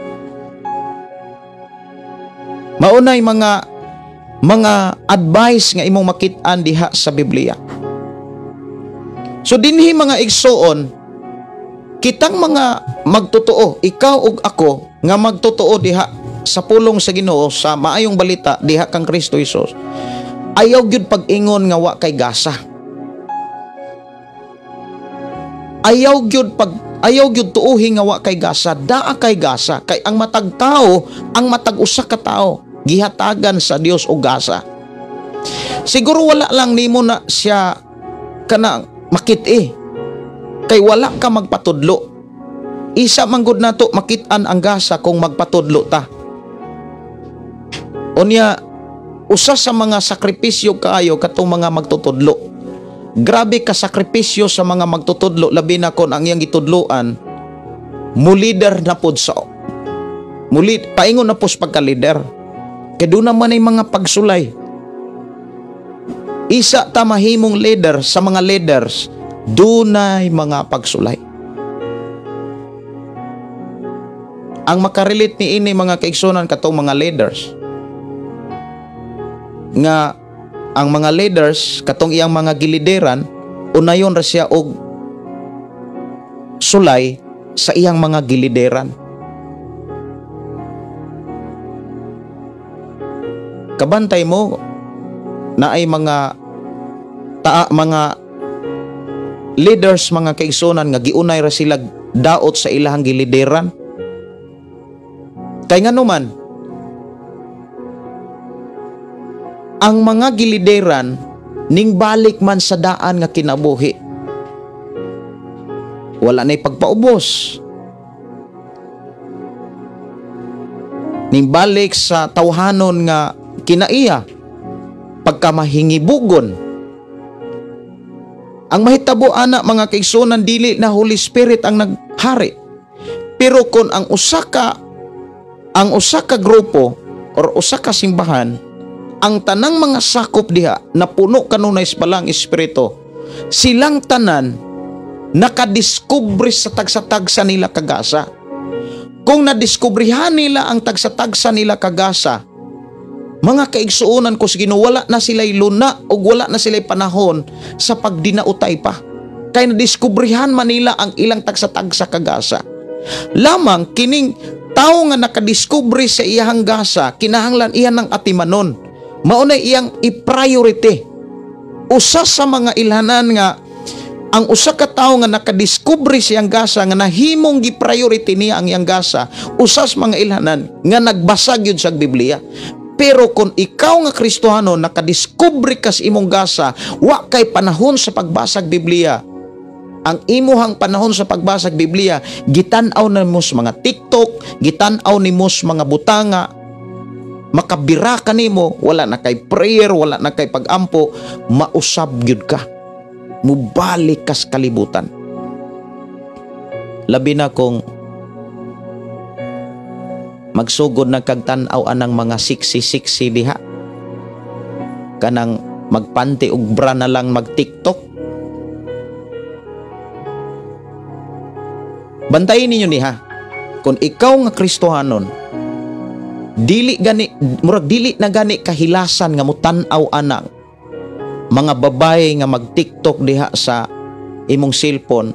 Maunay mga advice nga imong makit-an diha sa Biblia. So dinhi mga igsuon, kitang mga magtotoo, ikaw ug ako nga magtotoo diha sa pulong sa Ginoo, sa maayong balita diha kang Kristo Hesus, ayaw gyud pag-ingon nga wa kay gasa. Ayaw gyud tuuhi nga wa kay gasa, daa kay gasa, kay ang matag tao, ang matag usa ka tao gihatagan sa Dios og gasa. Siguro wala lang nimo na siya kana makit-i, kay wala ka magpatudlo. Isa man gud nato makit-an ang gasa kung magpatudlo ta. Unya, usa sa mga sakripisyo kaayo katong mga magtutudlo. Grabe ka sakripisyo sa mga magtutudlo, labi na kon ang iyang gitudloan mo leader na pod sa muli paingon na pos pagka-leader. Kay doon naman ay mga pagsulay. Isa ta mahimong leader sa mga leaders, dunay mga pagsulay. Ang makarelate ni ini mga kaigsunan katong mga leaders, nga ang mga leaders katong iyang mga gilideran, unayon ra siya og sulay sa iyang mga gilideran. Kabantay mo na ay mga mga leaders, mga kaigsunan nga giunay ra sila daot sa ilahang gilideran. Kay nganuman, ang mga gilideran ning balik man sa daan nga kinabuhi. Wala na'y pagpaubos. Ning balik sa tawhanon nga kinaiya, pagkamahingibugon. Ang mahitabo ana mga kaigsunan, dili na Holy Spirit ang naghari. Pero kung ang usa ka grupo or usa ka simbahan, ang tanang mga sakop diha napuno kanunay sa balang espiritu, silang tanan nakadiskubre sa tagsa-tagsa nila kagasa. Kung nadiskubrihan nila ang tagsa-tagsa nila kagasa, mga kaigsuonan ko sa Ginoo, wala na sila'y luna o wala na sila'y panahon sa pagdinautay pa. Kaya nadiskubrihan man nila ang ilang tagsa-tagsa kagasa. Lamang kining tao nga nakadiskubre sa iyahang gasa, kinahanglan iyan ng atimanon. Maunay iyang i-priority. Usa sa mga ilhanan nga ang usa ka tawo nga nakadiskubre sa iyang gasa, nga nahimong gi-priority niya ang iyang gasa, usa sa mga ilhanan nga nagbasa gyud sa Biblia. Pero kung ikaw nga Kristohano nakadiskubre ka sa imong gasa, wa kay panahon sa pagbasag Biblia. Ang imuhang panahon sa pagbasag Biblia, gitan-aw na mo sa mga TikTok, gitan-aw nimo sa mga butanga, makabira ka nimo, wala na kay prayer, wala na kay pagampo, mausab gyud ka. Mubalik kas kalibutan. Labi na kung magsugod na kag tan-aw anang mga sexy-sexy diha. Kanang magpanti og bra na lang mag-TikTok. Bantayin ninyo niha. Kung ikaw nga Kristohanon, dili gani, murag dili na gani kahilasan nga mutan-aw anang mga babae nga mag-TikTok diha sa imong cellphone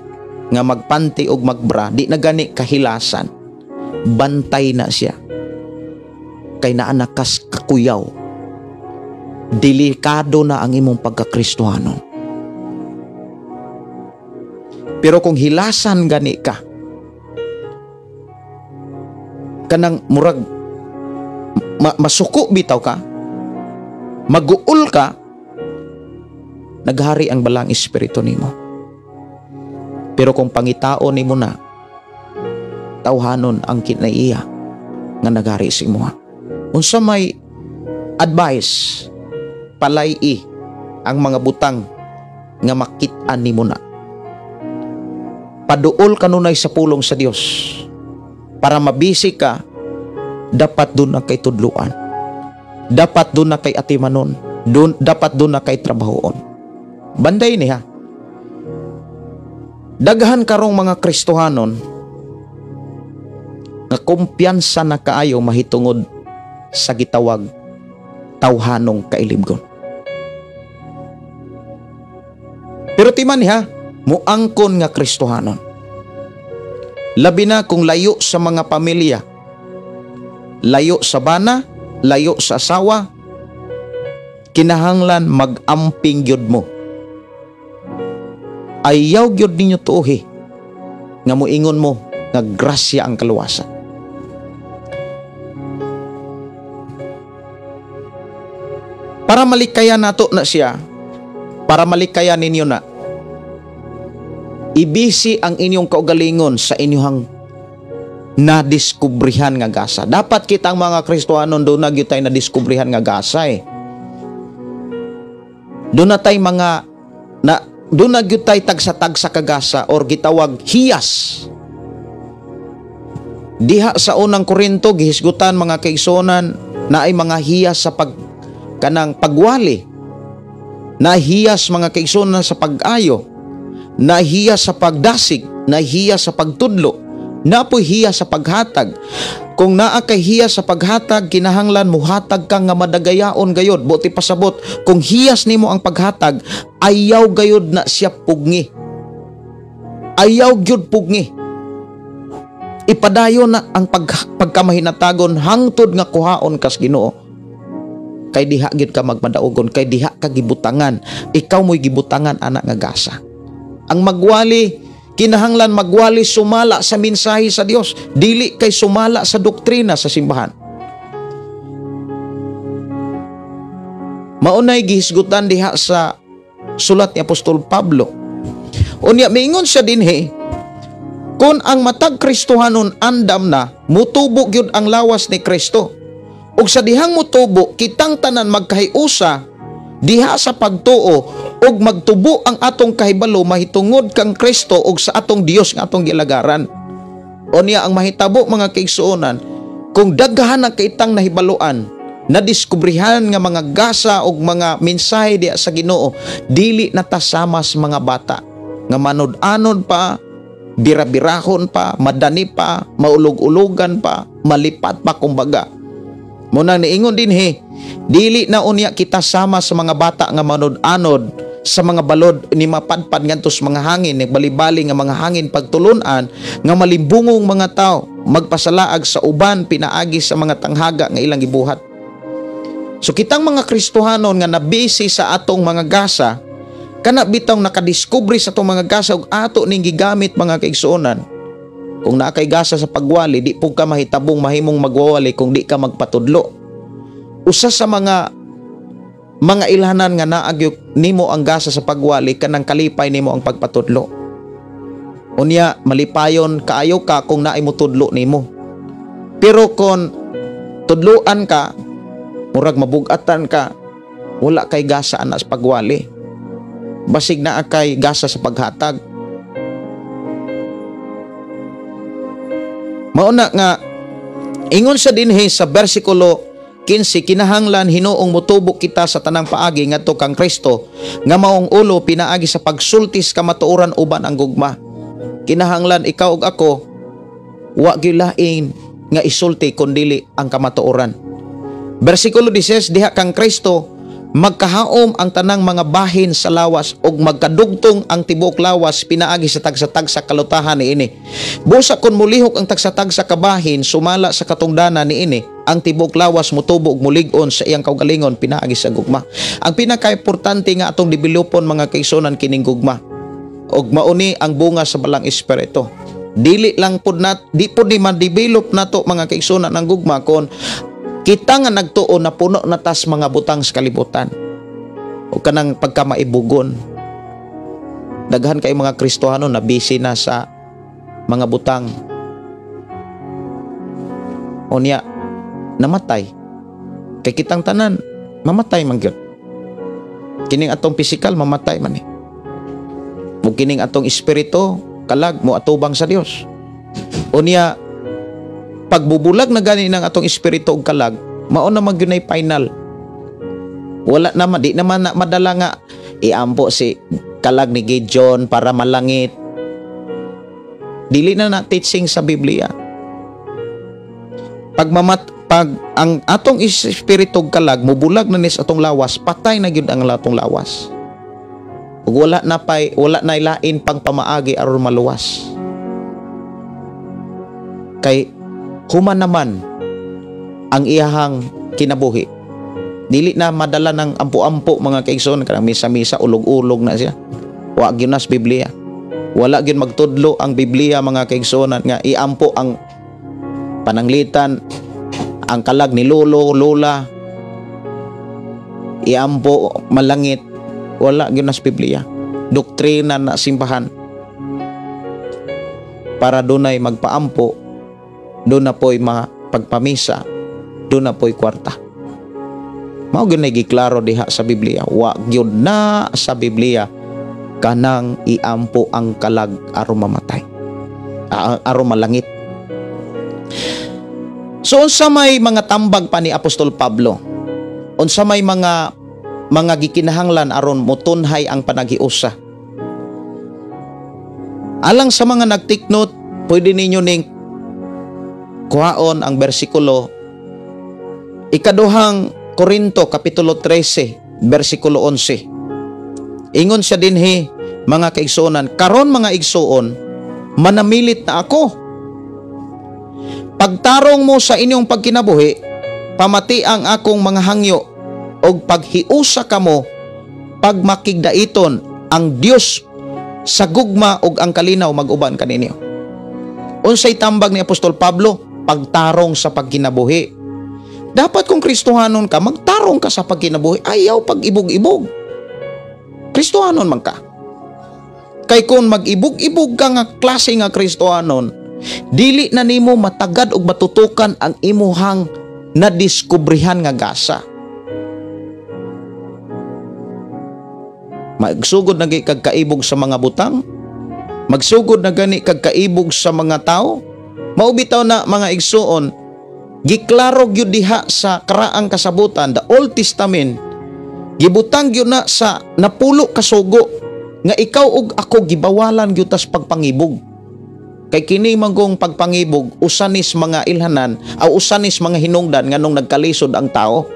nga magpanti og magbra, di na gani kahilasan. Bantay na siya. Kay naa na kas kakuyaw. Delikado na ang imong pagkakristohanon. Pero kung hilasan gani ka, kanang murag masuko bitaw ka, maguol ka, naghari ang balang espiritu nimo. Pero kung pangitaon nimo na, tawhanon ang kinaiya nga naghari sa imuha. Unsa may advice, palay-i ang mga butang nga makit-an nimo na. Paduol kanunay sa pulong sa Dios. Para mabisi ka, dapat doon na kay tudluan. Dapat doon na kay atimanon. Dapat doon na kay trabahoon. Banday niya. Daghan karong mga Kristohanon nga kumpiyansa na kaayo mahitungod sa gitawag tawhanong kailibgon. Pero timan niya, muangkon nga Kristohanon. Labi na kung layo sa mga pamilya, layo sa bana, layo sa asawa, kinahanglan mag-amping gyud mo. Ayaw gyud ninyo tuohi nga moingon mo nga grasya ang kaluwasan. Para malikayan nato na siya, para malikayan ninyo na, ibisi ang inyong kaugalingon sa inyong nadiskubrihan nga gasa. Dapat kitang mga Kristohanon doon na gyud tay nadiskubrihan nga gasa eh. Doon na tay mga na doon na gyud tay tagsa-tagsa kagasa or gitawag hiyas. Diha sa unang Korinto gihisgutan mga kaigsuonan na ay mga hiyas sa pag kanang pagwali. Nahiyas mga kaigsuonan sa pag-ayo. Nahiya sa pagdasig, nahiya sa pagtudlo, napoy hiya sa paghatag. Kung naa kay hiya sa paghatag, kinahanglan muhatag ka nga madagayaon gayod. Buti pasabot, kung hiyas nimo ang paghatag, ayaw gayod na siya pugni. Ayaw gyud pugni. Ipadayon na ang pagkamahinatagon hangtod nga kuhaon kas Ginoo. Kay diha gyud ka magmadaugon, kay diha ka gibutangan. Ikaw mo'y gibutangan ana nga gasa. Ang magwali, kinahanglan magwali sumala sa mensahe sa Dios, dili kay sumala sa doktrina sa simbahan. Maunay gihisgutan diha sa sulat ni Apostol Pablo. Unya miingon siya dinhi, kung ang matag Kristohanon andam na, mutubo gyud ang lawas ni Kristo. Ug sa dihang mutubo, kitang tanan magkahiusa diha sa pagtuo ug magtubo ang atong kahibalo mahitungod kang Kristo ug sa atong Dios nga atong gilagaran. Unya ang mahitabo mga kaigsuonan, kung daghan ang kaitang nahibaluan, nadiskubrihan nga mga gasa ug mga mensahe diha sa Ginoo, dili na ta sama sa mga bata nga manud-anod pa, birabirahon pa, madani pa, maulog-ulogan pa, malipat pa kumbaga. Munang niingon dinhi, dili na unya kita sama sa mga bata nga manud-anod sa mga balod ni mapadpad ngadto sa mga hangin, ni balibali nga mga hangin pagtulunan nga malimbungong mga tao magpasalaag sa uban pinaagi sa mga tanghaga nga ilang gibuhat. So kitang mga Kristohanon nga nabisi sa atong mga gasa, kana bitong nakadiskubre sa atong mga gasa ug ato ning gigamit mga kaigsuonan. Kung naa kay gasa sa pagwali, di pud ka mahitabong mahimong magwawali kung di ka magpatudlo. Usa sa mga ilhanan nga naa gyud nimo ang gasa sa pagwali, kanang kalipay nimo ang pagpatudlo. Unya malipayon kaayo ka kung naay motudlo nimo. Pero kon tudloan ka, murag mabugatan ka, wala kay gasa ana sa pagwali. Basig naa kay gasa sa paghatag. Mao na nga ingon sa dinhi sa bersikulo 15, kinahanglan hinuong motubo kita sa tanang paagi ngadto kang Kristo nga maong ulo pinaagi sa pagsultis kamatuoran uban ang gugma. Kinahanglan ikaw ug ako wa gyud lain nga isulti kun dili ang kamatuoran. Bersikulo 16, diha kang Kristo magkahaom ang tanang mga bahin sa lawas ug magkadugtong ang tibuok lawas pinaagi sa tagsa-tagsa kalutahan niini. Busa kon mulihok ang tagsa-tagsa kabahin sumala sa katungdanan niini, ang tibuok lawas motubo ug mulig-on sa iyang kaugalingon pinaagi sa gugma. Ang pinakaimportante nga atong developon, mga kaigsuonan, kining gugma. Ug mauni ang bunga sa Balang Espiritu. Dili lang pud nat di pud ni ma-develop nato, mga kaigsuonan, ang gugma kon kita nga nagtuo na puno na tas mga butang sa kalibutan o kanang pagkamaibugon. Daghan kay mga Kristohano na busy na sa mga butang. Unya namatay. Kay kitang tanan mamatay man gyud. Kining atong pisikal mamatay man eh. Ug kining atong espiritu kalag mo atubang sa Dios. Unya pagbubulag na gani ng atong espiritu ug kalag, mao na man gyud final. Wala na, di naman na madala nga iampo si kalag ni Gideon para malangit. Dili na na teaching sa Biblia. Pag ang atong espiritu ug kalag mubulag na nis atong lawas, patay na gyud ang atong lawas. Ug wala na lain pang pamaagi aron maluwas. Kay human naman ang iyahang kinabuhi. Dili na madala ng ampo-ampo, mga kaigsoon, kanang misa-misa, ulog-ulog na siya. Wa gyud nas Biblia. Wala gyud magtudlo ang Biblia, mga kaigsuonan, nga iampo ang pananglitan ang kalag ni lolo, lola, iampo malangit. Wala gyud nas Biblia. Doktrina na simbahan. Para dunay magpaampo, doon na po'y mapagpamisa, doon na po'y kwarta. Mao gyud nay giklaro diha sa Biblia. Wa gyud na sa Biblia kanang iampo ang kalag aron mamatay. Aron malangit. So unsa may mga tambag pa ni Apostol Pablo? Unsa may mga gikinahanglan aron motunhay ang panaghiusa? Alang sa mga nag-take note, pwede ninyo ning kuhaon ang bersikulo Ikaduhang Korinto kapitulo 13 bersikulo 11. Ingon siya dinhi, mga kaigsuonan, "Karon, mga igsuon, manamilit na ako. Pagtarong mo sa inyong pagkinabuhi, pamati ang akong mga hangyo og paghiusa kamo pagmakigdaiton, ang Dios sa gugma ug ang kalinaw mag-uban kaninyo." Unsay tambag ni Apostol Pablo? Pagtarong sa pagkinabuhi. Dapat kung Kristohanon ka, magtarong ka sa pagkinabuhi. Ayaw pag-ibog-ibog. Kristohanon man ka. Kay kung mag-ibog-ibog ka nga klase nga Kristohanon, dili na nimo matagad og matutukan ang imuhang nadiskubrihan nga gasa. Magsugod na gani kag kaibog sa mga butang, magsugod na gani kag kaibog sa mga tao. Maubitaw na, mga igsuon, giklaro gyud diha sa karaang kasabutan, the Old Testament, gibutang gyud na sa napulo kasugo nga ikaw ug ako gibawalan gyud tas pagpangibog. Kay kini manggong pagpangibog usanis mga ilhanan o usanis mga hinungdan nganong nagkalisod ang tao.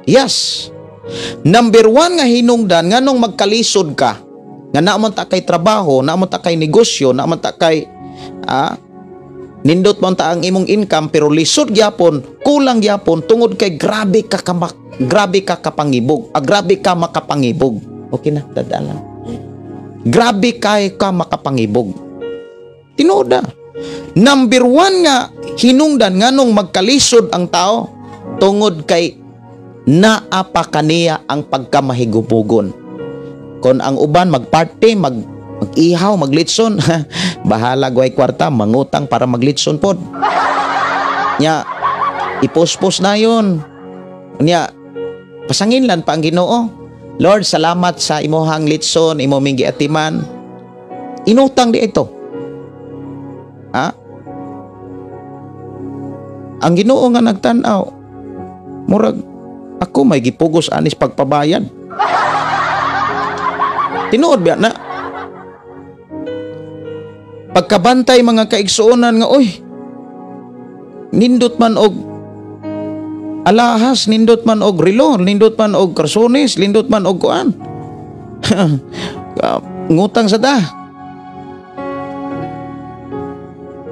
Yes. Number 1 nga hinungdan nganong magkalisod ka, nga naa man ta kay trabaho, naa man ta kay negosyo, naa man ta kay nindot man ta ang imong income pero lisod gyapon, kulang gyapon tungod kay grabe ka kapangibog, grabe ka makapangibog. Okay na, dadalan. Grabe kay ka makapangibog. Tinuod na. Number 1 nga hinungdan nganong magkalisod ang tao tungod kay naa pa kaniya ang pagkamahigubugon. Kon ang uban magparty, mag-ihaw, maglitson, bahala gway kwarta, mangutang para maglitson pod. Nya ipospos na yun. Nya pasanginlan pa ang Ginoo. Lord, salamat sa imuhang litson, imo ming giatiman. Inutang di ito. Ha? Ang Ginoo nga nagtan-aw, murag ako may gipugos anis pagpabayad. Tinuod ba na? Pagkabantay mga kaigsuonan nga, oy, nindot man og alahas, nindot man og relo, nindot man og karsones, nindot man og kuan. Ngutang sa ta.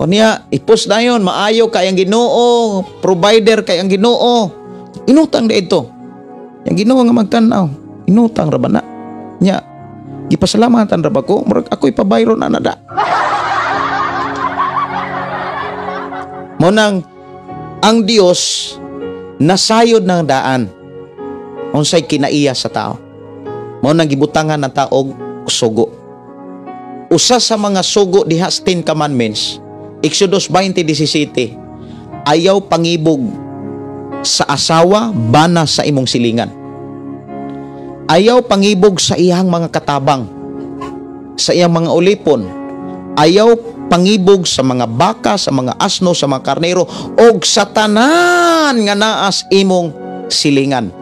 O niya, ipos na yun, maayo kay ang Ginoo, provider kay ang Ginoo. Inutang na ito. Yang Ginoo nga magtan-aw, inutang ra ba na? Nya, gipasalamatan ra ba ko? Murag ako'y pabayro na nada. Mo nang ang Dios nasayod ng daan unsay kinaiya sa tao. Mao nang gibutangan ng tao sugo. Usa sa mga sugo diha sa Ten Commandments, Exodus 20:17, ayaw pangibog sa asawa bana sa imong silingan. Ayaw pangibog sa iyang mga katabang, sa iyang mga ulipon. Ayaw pangibog sa mga baka, sa mga asno, sa mga karnero, og sa tanan nga naas imong silingan.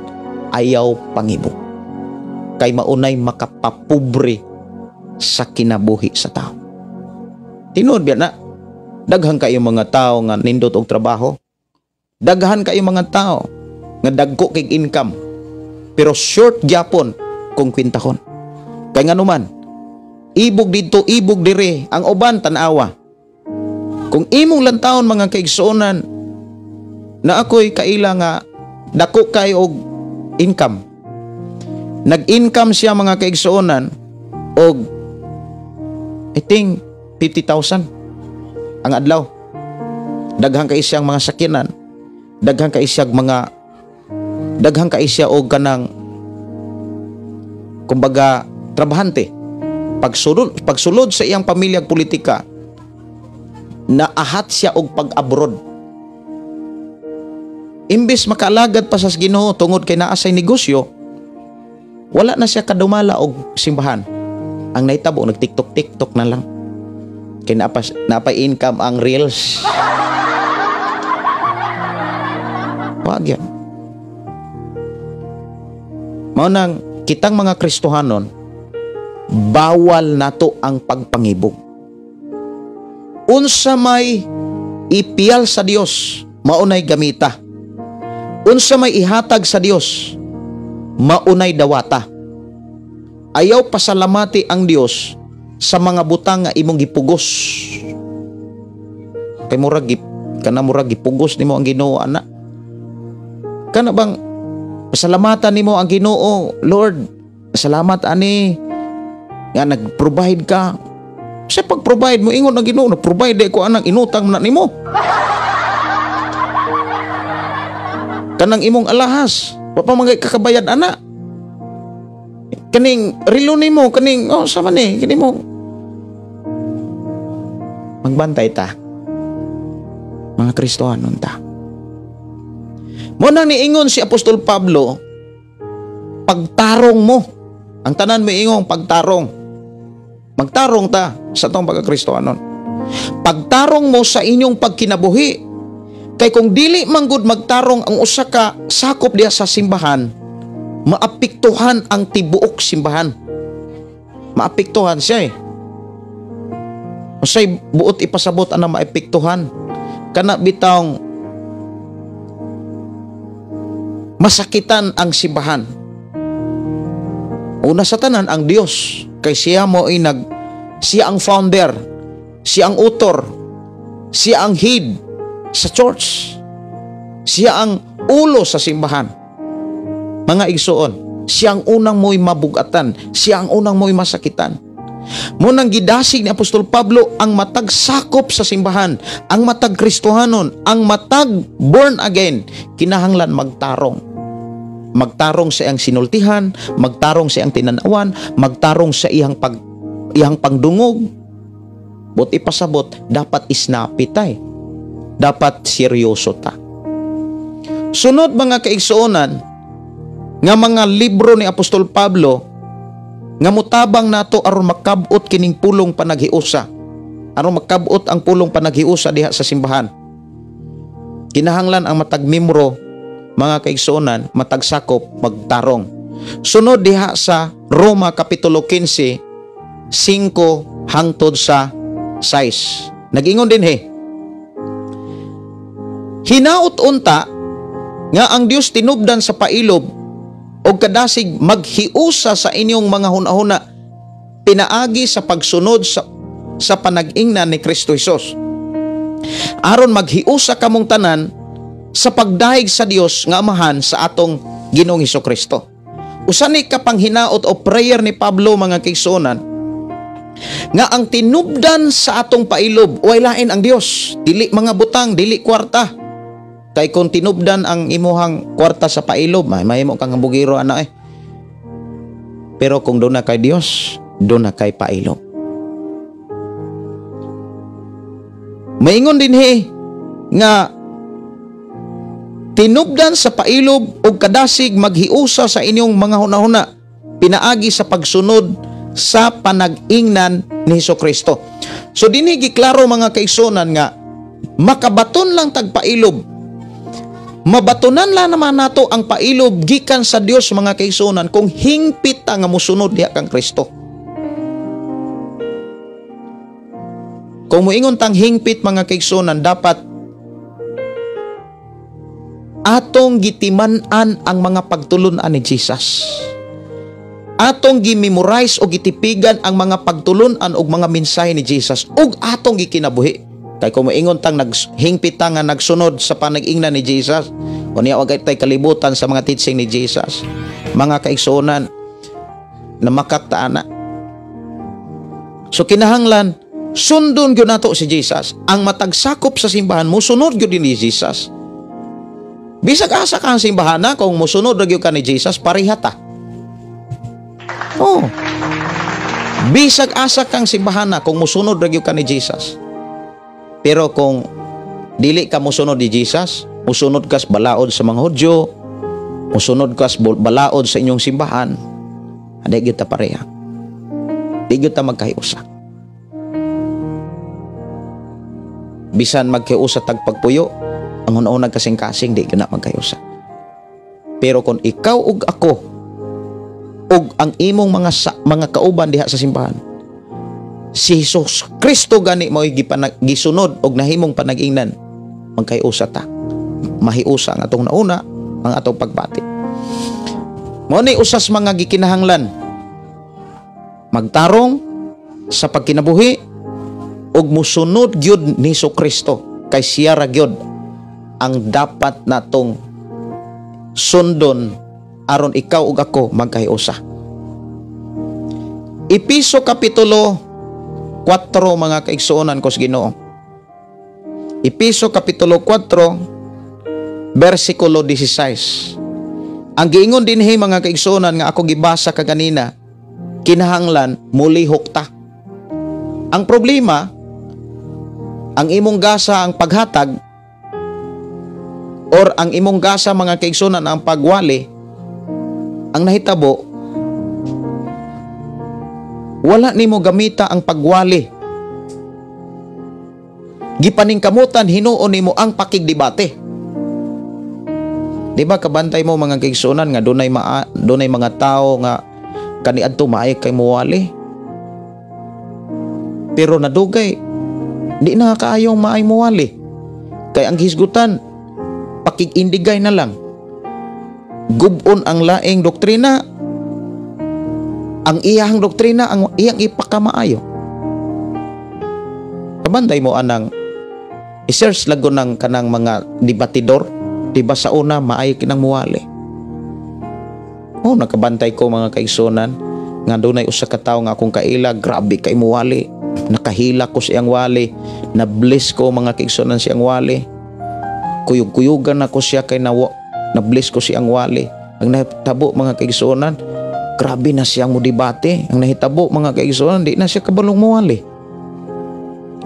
Ayaw pangibog. Kay maunay makapapobre sa kinabuhi sa tao. Tinuod biya na, daghan kayo mga tao nga nindot og trabaho. Daghan kayo mga tao nga dagko kay income. Pero short gyapon kung kwintahon. Kay nganuman, ibog didto, ibog dire, ang uban tan-awa. Kung imong lantaon mga kaigsuonan na ako'y kaila nga dako kay og income. Nag-income siya mga kaigsuonan og I think 50,000 ang adlaw. Daghan kay siyang mga sakyanan, daghan kay siyang mga, daghan kay siya og kanang kumbaga trabahante. Pagsulod sa iyang pamilyang politika, naahat siya og pag-abroad. Imbes makaalagad pa sa Ginoo tungod kay naa say negosyo, wala na siya kadumala og simbahan. Ang nahitabo, nag-TikTok-TikTok na lang. Kay napa income ang reels. Wag yan. Mao nang kitang mga Kristohanon, bawal nato ang pagpangibog. Unsa may ipiyal sa Dios, maunay gamita. Unsa may ihatag sa Dios, maunay dawata. Ayaw pasalamati ang Dios sa mga butang nga imong gipugos. Kay murag kana murag gipugos nimo ang Ginoo ana. Kana bang pasalamatan nimo ang Ginoo, Lord, salamat ani nga nag-provide ka. Sa pag-provide mo, ingon ang Ginoo, nag-provide ko anang inutang na nimo. Kanang imong alahas, wa pa man kakabayad ana. Kaning relo nimo, kaning oh sama ni, kini mo. Magbantay ta. Mga Kristohanon ta. Mo nang niingon si Apostol Pablo, pagtarong mo. Ang tanan mo ingong pagtarong. Magtarong ta sa tong pagkakristohanon. Pagtarong mo sa inyong pagkinabuhi. Kay kung dili manggod magtarong ang usa ka sakop diha sa simbahan, maapektuhan ang tibuok simbahan. Maapektuhan siya eh. Usay buot ipasabot ana maapektuhan. Kana bitawng masakitan ang simbahan. Una sa tanan ang Dios, kay siya mo ay siya ang founder, siya ang author, siya ang head sa church. Siya ang ulo sa simbahan. Mga igsoon, siya ang unang mo'y mabugatan, siya ang unang mo'y masakitan. Munang gidasig ni Apostol Pablo ang matag sakop sa simbahan, ang matag Kristohanon, ang matag born again, kinahanglan magtarong. Magtarong sa iyang sinultihan, magtarong sa iyang tinanawan, magtarong sa iyang pangdungog. But ipasabot, dapat isnapi tay. Dapat seryoso ta. Sunod mga kaigsuonan, nga mga libro ni Apostol Pablo nga mutabang nato aron makab-ot kining pulong panaghiusa. Aron makab-ot ang pulong panaghiusa diha sa simbahan. Kinahanglan ang matag membro, mga kaigsuonan, matag sakop magtarong. Sunod diha sa Roma Kapitulo 15, 5 hangtod sa 6. Nag-ingon dinhi, "Hinaot unta nga ang Dios tinubdan sa pailob og kadasig maghiusa sa inyong mga hunahuna pinaagi sa pagsunod sa panag-ingnan ni Kristo Hesus, aron maghiusa kamong tanan sa pagdahig sa Dios nga Amahan sa atong Ginoong Hesus Kristo." Usa ni ka panghinaot o prayer ni Pablo, mga kaigsuonan, nga ang tinubdan sa atong pailob way lain ang Dios, dili mga butang, dili kwarta. Kay kung tinubdan ang imuhang kwarta sa pailob, may mahimo kang bugiro ana eh. Pero kung doon na kay Dios, doon na kay pailob. Maingon dinhi nga tinubdan sa pailob og kadasig maghiusa sa inyong mga hunahuna pinaagi sa pagsunod sa panag-ingnan ni Hesus Kristo. So dinhi giklaro, mga kaigsuonan, nga makabaton lang tag pailob. Mabatonan lang naman nato ang pailob gikan sa Dios, mga kaigsuonan, kung hingpit ta nga mosunod diha kang Kristo. Kung moingon tang hingpit, mga kaigsuonan, dapat atong gitiman-an ang mga pagtulun-an ni Jesus. Atong gimemorize o gitipigan ang mga pagtulun-an og mga mensahe ni Jesus ug atong gikinabuhi. Kay kung moingon tang naghingpit ta nga nagsunod sa panag-ingnan ni Jesus, unya wa tay kalibutan sa mga teaching ni Jesus, mga kaigsuonan, na makakta ana. So kinahanglan sundon gyud nato si Jesus. Ang matagsakop sa simbahan mosunod gyud ni Jesus. Bisag asa ka ang simbahan na, kung mosunod ra gyud ka ni Jesus, pareha ta. Oh. Bisag asa kang simbahan na, kung mosunod ra gyud ka ni Jesus. Pero kung dili ka mosunod ni Jesus, mosunod ka sa balaod sa mga Hudyo, mosunod ka sa balaod sa inyong simbahan, di gyud ta pareha. Di gyud ta magkahiusa. Bisan magkahiusa tag pagpuyo, ang una-unang kasing-kasing di gyud na magkahiusa. Pero kung ikaw ug ako ug ang imong mga kauban diha sa simbahan, si Jesus Kristo gani mao'y gisunod og nahimong panag-ingnan, magkahiusa ta. Mahiusa ang atong nauna, ang atong pagbati. Mao ni usas mga gikinahanglan magtarong sa pagkinabuhi ug mosunod gyud ni Hesus Kristo, kay siya ra gyud ang dapat natong sundon aron ikaw ug ako magkahiusa. Epeso Kapitulo 4, mga kaigsuonan ko sa Ginoo. Epeso Kapitulo 4 versikulo 16. Ang giingon dinhi, mga kaigsuonan, nga ako gibasa kaganina, kinahanglan mulihok ta. Ang problema, ang imong gasa ang paghatag or ang imong gasa, mga kaigsuonan, ang pagwali, ang nahitabo wala nimo gamita ang pagwali. Gipaningkamutan hinuon nimo ang pakigdebate. Di ba kabantay mo, mga kaigsuonan, nga dunay mga tao nga kaniadto maayo kay muwali, pero nadugay di na kaayong maay muwali, kay ang hisgutan pakigindigay na lang, gubon ang laing doktrina, ang iyang doktrina ang iyang ipakamaayo. Kabantay mo anang i-search lago ng kanang mga debatidor, di ba sa una maayo kinang muwali. Oh, nakabantay ko, mga kaigsuonan, nga dunay usa ka tawo nga akong kaila, grabe kay muwali. Nakahila ko siyang wali, na-bless ko, mga kaigsuonan, siyang wali. Kuyog-kuyugan ako siya kay na-bless ko siyang wali. Ang nahitabo, mga kaigsuonan, grabe na siyang mudebate. Ang nahitabo, mga kaigsuonan, di na siya kabalong muwali.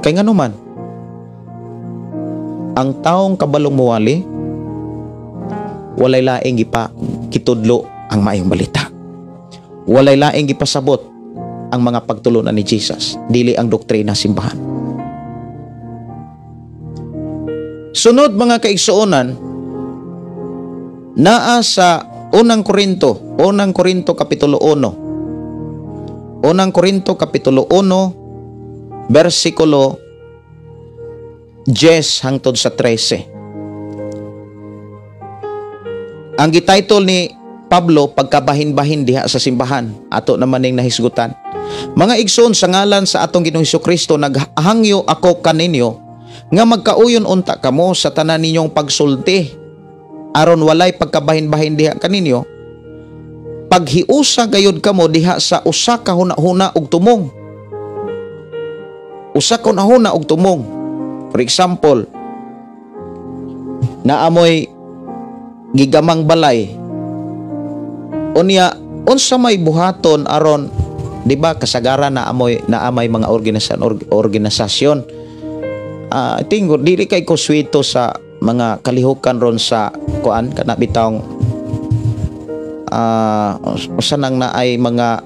Kay ngano man, ang taong kabalong muwali, walay laing kitudlo ang maayong balita. Walay laing gipasabot ang mga pagtulunan ni Jesus, dili ang doktrina simbahan. Sunod, mga kaigsuonan, naa sa Unang Korinto, Unang Korinto Kapitulo 1. Unang Korinto Kapitulo 1, versikulo 10 hangtod sa 13. Ang gititle ni Pablo, "Pagkabahin-bahin diha sa simbahan." Ato naman ning nahisgutan. "Mga igsoon, sa ngalan sa atong Ginoong Kristo, naghangyo ako kaninyo nga magkauyon unta kamo sa tanan ninyong pagsulti aron walay pagkabahin-bahin diha kaninyo. Paghiusa gayud kamo diha sa usa ka hunahuna ug tumong." Usa ka hunahuna ug tumong. For example, naamoy gigamang balay. Unya, unsa may buhaton aron, di ba, kasagaran na amoy naamay mga organisasyon. I think dili kay ko swito sa mga kalihukan ron sa kuan kana bitawng usa nang naay mga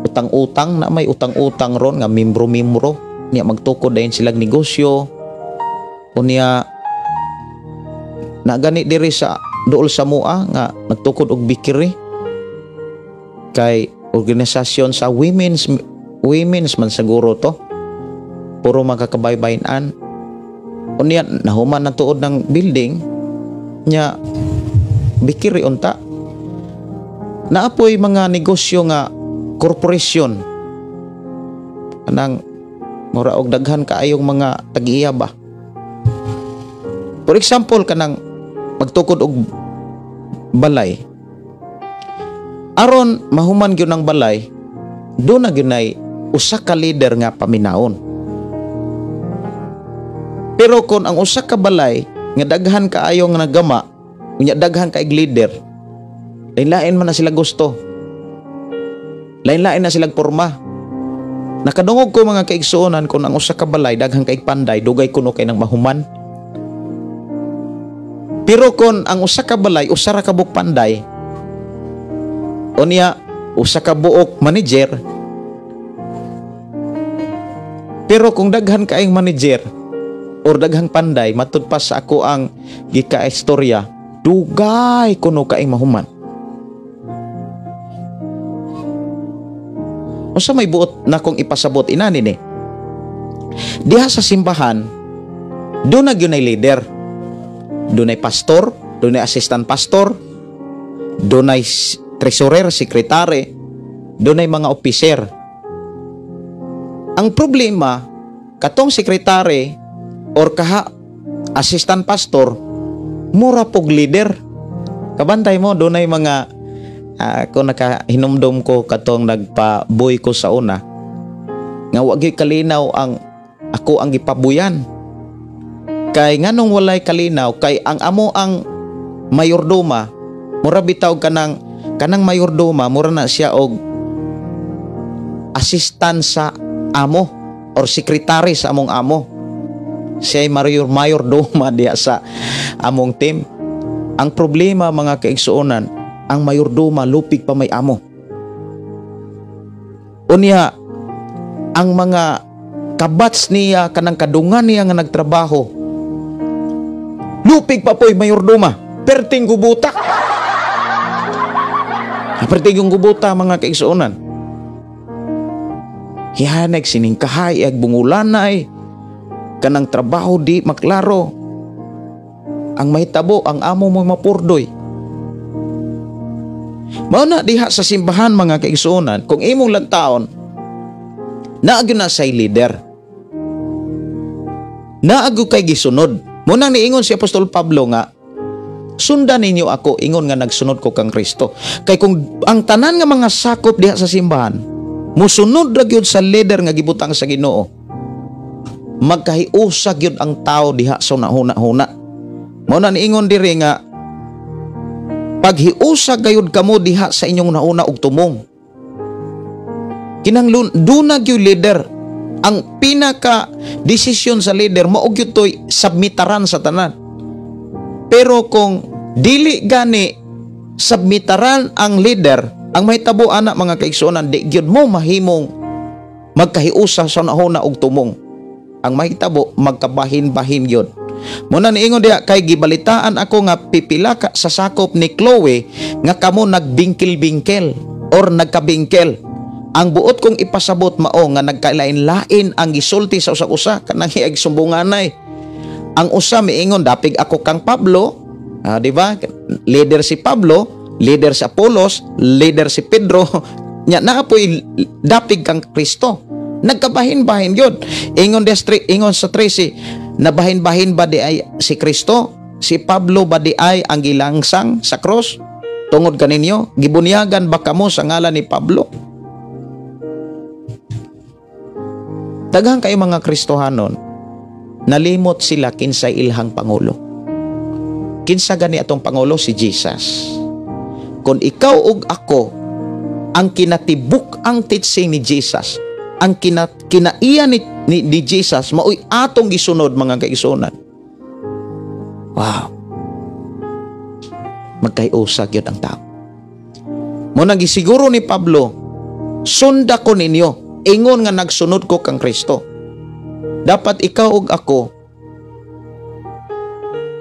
utang-utang, na may utang-utang ron nga membro-membro niya, magtukod dayon silang negosyo. Unya na gani diri sa duol sa mua nga nagtukod og bakery kay organisasyon sa women's, women's man siguro to, puro magkakabaybayinan. Unya nahuman na tuod ng building nya, bakery unta. Naapoy mga negosyo nga korporasyon anang mura og daghan kaayong mga tag-iya ba. For example, kanang magtukod og balay, aron mahuman gyud ang balay, do na gyud nay usa ka leader nga paminawon. Pero kung ang usa ka balay nga daghan kaayo nga nagama, unya daghan kay leader, lain-lain man na sila gusto, lain-lain na silang porma. Nakadungog ko, mga kaigsuonan, kung ang usa ka balay daghan kay panday, dugay kuno kay nang mahuman. Pero kung ang usa ka balay usa ra ka buok panday, unya usa ka buok manager, pero kung daghan kaayong manager or daghang panday, matud pa sa ako ang gika-istorya, dugay kuno kaayong mahuman. Unsa may buot na kong ipasabot inani ni? Diha sa simbahan, do na gyud leader. Dunay pastor, dunay assistant pastor, dunay treasurer, sekretary, dunay mga officer. Ang problema, katong sekretary or kaha assistant pastor, mura pog leader. Kabantay mo, dunay mga kung nakahinumdum ko katong nagpabuy ko sa una, nga wa gyud kalinaw ang ako ang gipabuyan. Kay nganong walay kalinaw? Kay ang amo ang mayordoma, mura bitaw kanang kanang mayordoma, mura na siya og assistant sa amo or sekretary sa among amo. Siya ay mayordoma diya sa among team. Ang problema, mga kaigsuonan, ang mayordoma lupig pa may amo. Unya, ang mga kabats niya, kanang kadungan niya nga nagtrabaho, lupig pa po'y mayordoma. Perting gubuta. Perting yung gubuta, mga kaigsuonan. Hihanag siningkahay, ag bungulanay, kanang trabaho di maklaro. Ang mahitabo, ang amo mo mapurdoy. Mao na diha sa simbahan, mga kaigsuonan, kung imong lantaon, naagyo na say leader. Naagyo kay gisunod. Munang niingon si Apostol Pablo nga, "Sundan ninyo ako, ingon nga nagsunod ko kang Kristo." Kay kung ang tanan nga mga sakop diha sa simbahan, musunod ra gyud sa leader nga gibutang sa Ginoo, magkahiusa gyud ang tao diha sa huna-huna. Mao na niingon diri nga, "Paghiusa gayud kamo diha sa inyong nauna og tumong." Kinahanglan duna gyud leader. Ang pinaka desisyon sa leader mao gyud toy submitaran sa tanan. Pero kung dili gani submitaran ang leader, ang mahitabo ana, mga kaigsuonan, di gyud mo mahimong magkahiusa sa nahuna og tumong. Ang mahitabo, magkabahin-bahin gyud. Muna niingon diha kay gibalitaan ako nga pipila ka sa sakop ni Chloe nga kamo nagbingkil-bingkel or nagkabingkel. Ang buot kong ipasabot mao nga nagkalain-lain ang gisulti sa usa-usa kanang hiag sumbunganay. Ang usa miingon dapig ako kang Pablo, di ba? Leader si Pablo, leader si Apolos, leader si Pedro. Nya naa poy dapig kang Kristo. Nagkabahin-bahin gyud. Ingon ingon sa 13, nabahin-bahin ba di ay si Kristo? Si Pablo ba di ay ang gilangsang sa cross? Tungod kaninyo, gibunyagan ba kamo sa ngalan ni Pablo? Daghan kayo mga Kristohanon, nalimot sila kinsay ilhang pangulo. Kinsa gani atong pangulo? Si Jesus. Kung ikaw ug ako ang kinatibuk ang teaching ni Jesus, ang kinaiya ni Jesus, maoy atong gisunod mga kaigsuonan. Wow. Magkaiusa gyud ang tao. Mo nang gisiguro ni Pablo, sunda ko ninyo, ingon nga nagsunod ko kang Kristo. Dapat ikaw ug ako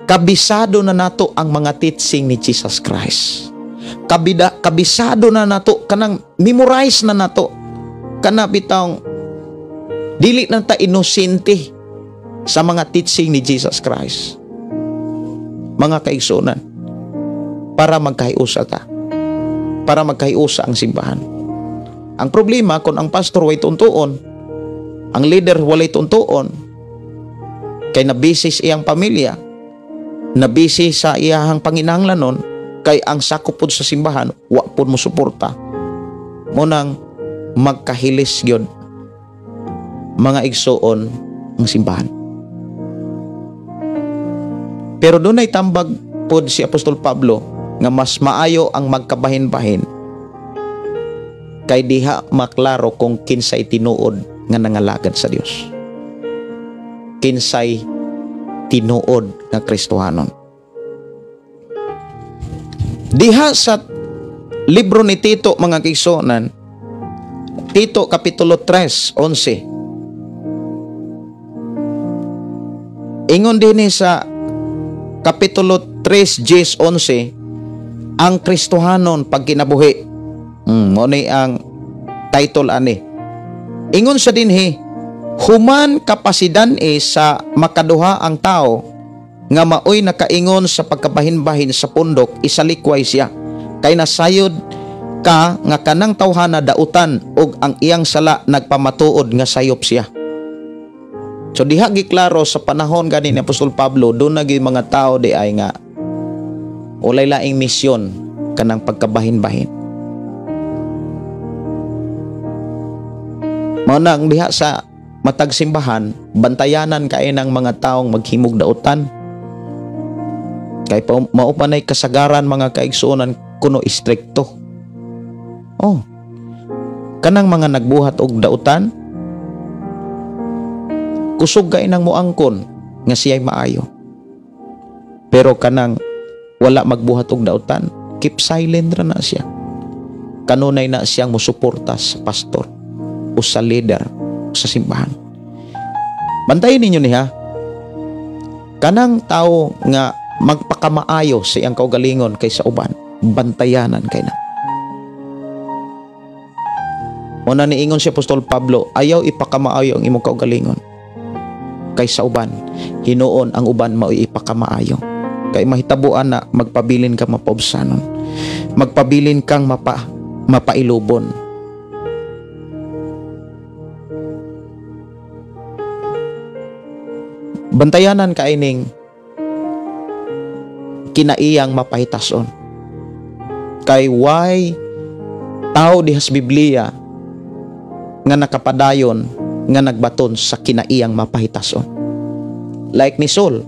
kabisado na nato ang mga teaching ni Jesus Christ. Kabisado na nato, kanang memorize na nato. Kana bitawng dili na ta inosente sa mga teaching ni Jesus Christ. Mga kaigsuonan, para magkahiusa ta, para magkahiusa ang simbahan. Ang problema kung ang pastor way tuntuon, ang leader walay tuntuon, kay nabisi sa iyang pamilya, nabisi sa iyahang panginahanglanon, kay ang sakop pod sa simbahan wa pod mo suporta. Munang magkahilis gyud mga igsuon ang simbahan. Pero dunay tambag pod si Apostol Pablo nga mas maayo ang magkabahin-bahin kay diha maklaro kung kinsay tinuod nga nangalagad sa Dios. Kinsay tinuod nga Kristohanon. Diha sa libro ni Tito mga kaigsuonan, Tito Kapitulo 3:11. Ingon dinhi sa Kapitulo 3:11, ang Kristohanon pagkinabuhi. Mo ni ang title ani. Ingon sa dinhi, human kapasidan e sa makaduha ang tao nga maoy nakaingon sa pagkabahin-bahin sa pundok, isalikway siya. Kay nasayod ka nga kanang tawhana dautan og ang iyang sala nagpamatuod nga sayop siya. So diha giklaro sa panahon gani ni Apostol Pablo, doon na gyud mga tao di ay nga walay laing misyon kanang pagkabahin-bahin. Mao na ang diha sa matag simbahan, bantayanan kay ng mga taong maghimog dautan. Kay mao pa nay kasagaran mga kaigsuonan kuno istrikto. Oh. Kanang mga nagbuhat og dautan, kusog kay nang moangkon nga siya'y maayo. Pero kanang wala magbuhat og dautan, keep silent ra na siya. Kanunay na siyang mosuporta sa pastor o sa leader o sa simbahan. Bantayan ninyo niya, kanang tao nga magpakamaayo sa iyang kaugalingon kaysa uban, bantayanan kay na. Una niingon si Apostol Pablo, ayaw ipakamaayo ang imong kaugalingon kaysa uban. Hinuon ang uban mao'y ipakamaayo. Kay mahitabuan na magpabilin ka mapaubsanon, magpabilin kang mapailubon. Bantayanan kaining kinaiyang mapahitason. Kay why tao dihas Biblia nga nakapadayon nga nagbaton sa kinaiyang mapahitason. Like ni Saul,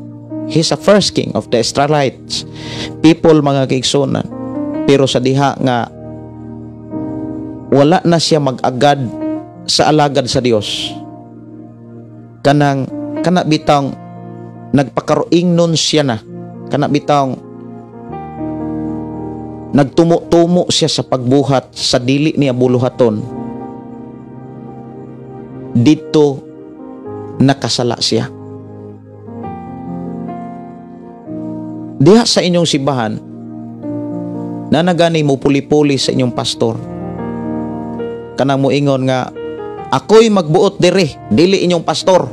he's a first king of the Israelites people mga kaigsunan. Pero sa diha nga wala na siya mag-agad sa alagad sa Dios, kanang kana bitang nagpakaroing nun siya na, kana bitang nagtumo-tumo siya sa pagbuhat sa dili niya buluhaton, dito nakasala siya. Diha sa inyong simbahan, nanagani mo puli-puli sa inyong pastor. Kanang moingon nga, ako'y magbuot diri, dili inyong pastor.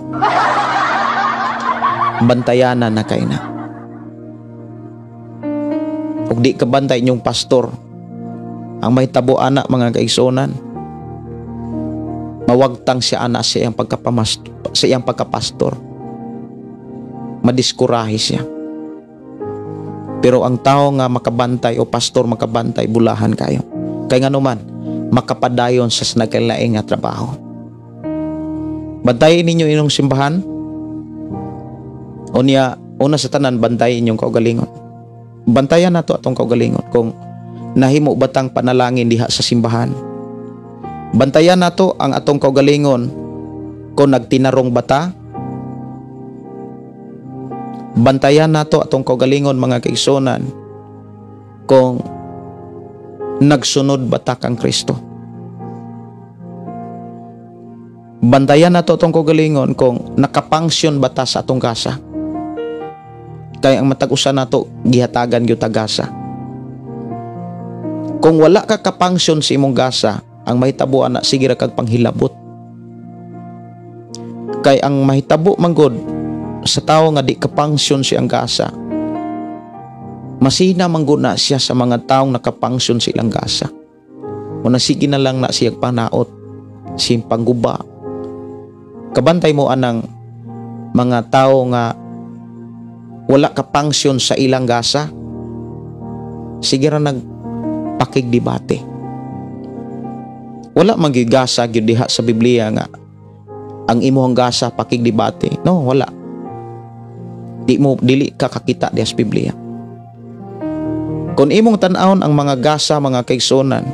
Bantayanan na kay na. Ug di ka bantay inyong pastor, ang mahitabo ana mga kaigsuonan, mawagtang siya ana sa iyang sa iyang pagkapastor. Madiskurahe siya. Pero ang tao nga makabantay o pastor makabantay, bulahan kayo. Kay nganuman, makapadayon sa nagkalaing nga trabaho. Bantayin ninyo inyong simbahan. Unya, una sa tanan, bantayin inyong kaugalingon. Bantayan nato atong kaugalingon kung nahimo batang panalangin diha sa simbahan. Bantayan nato ang atong kaugalingon kung nagtinarong bata. Bantayan nato atong kaugalingon mga kaigsuonan kung nagsunod bata kang Kristo. Bantayan nato atong kaugalingon kung nakapangsyon bata sa atong gasa. Kaya ang matag usa nato gihatagan gyud ta gasa. Kung wala ka kapangsyon sa imong gasa, ang mahitabo ana sige ra kag panghilabot. Kay ang mahitabo manggod sa tawo nga di kapangsyon siyang gasa, masina manggod na siya sa mga taong nakapangsyon sa ilang gasa. O nasige na lang na siyang panaot, siyang pangguba. Kabantay mo anang mga tao nga wala kapangsyon sa ilang gasa, sige ra nagpakigdebate. Wala man gyud gasa gyud diha sa Biblia nga ang imong gasa pakigdebate. No, wala. Di mo dili ka kakita diha sa Biblia. Kung imong tan-awon ang mga gasa mga kaigsuonan,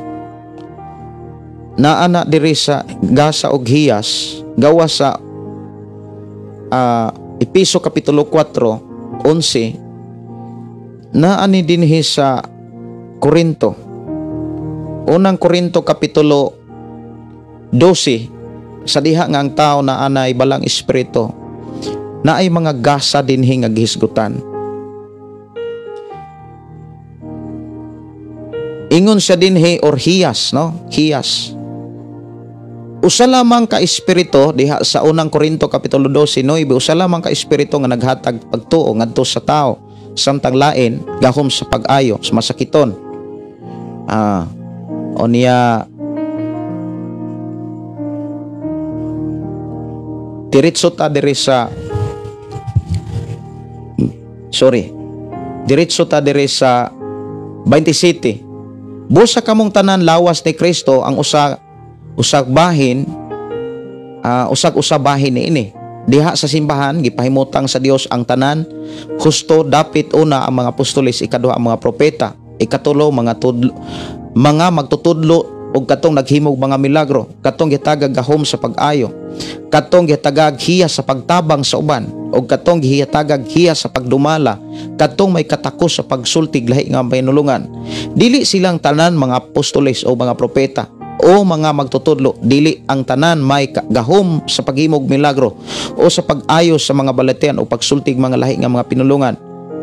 naa na diri sa gasa og hiyas, gawa sa Epeso kapitulo 4:11, naa ni dinhi sa Korinto. Unang Korinto kapitulo 12, sa diha nga ang tao na anay balang espiritu, naay mga gasa dinhi nga gihisgutan. Ingon siya dinhi or hiyas, no? Hiyas. Usa lamang ka espiritu diha sa Unang Korinto kapitulo 12:9, usa lamang ka espiritu nga naghatag pagtuo ngadto sa tao, samtang lain gahom sa pag-ayo sa masakiton. Unya diretso ta diri sa diretso ta diri sa 27. Busa kamong tanan lawas ni Kristo ang usa usag bahin, usag-usa bahin niini. Diha sa simbahan gipahimutang sa Dios ang tanan husto dapit una ang mga apostoles, ikaduha ang mga propeta, ikatulo mga magtutudlo og katong naghimog mga milagro, katong gitagag gahom sa pag-ayo, katong gitagag hiya sa pagtabang sa uban, og katong gitagag hiya sa pagdumala, katong may katakos sa pagsultig lahi nga pinulungan. Dili silang tanan mga apostoles o mga propeta o mga magtutudlo, dili ang tanan may gahom sa paghimog milagro o sa pag-ayo sa mga balatian o pagsultig mga lahi nga mga pinulungan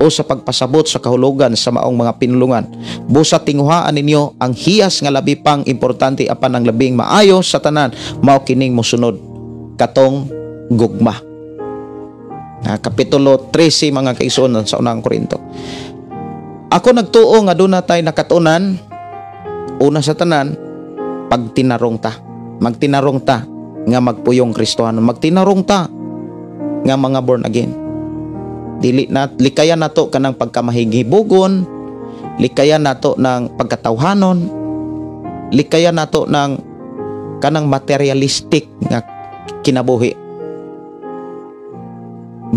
o sa pagpasabot sa kahulugan sa maong mga pinulungan. Busa tinguhaan ninyo ang hiyas nga labi pang importante apan ang labing maayo sa tanan, mao kining mosunod, katong gugma. Kapitulo 13 mga kaigsuonan sa Unang Korinto. Ako nagtuo nga doon na tayo nakatunan, una sa tanan, pagtinarong ta. Magtinarong ta nga magpuyong Kristohano. Magtinarong ta nga mga born again. Dili na likayan nato kanang pagkamahigibugon, likayan nato ng pagkatawhanon, likayan nato ng kanang materialistic nga kinabuhi.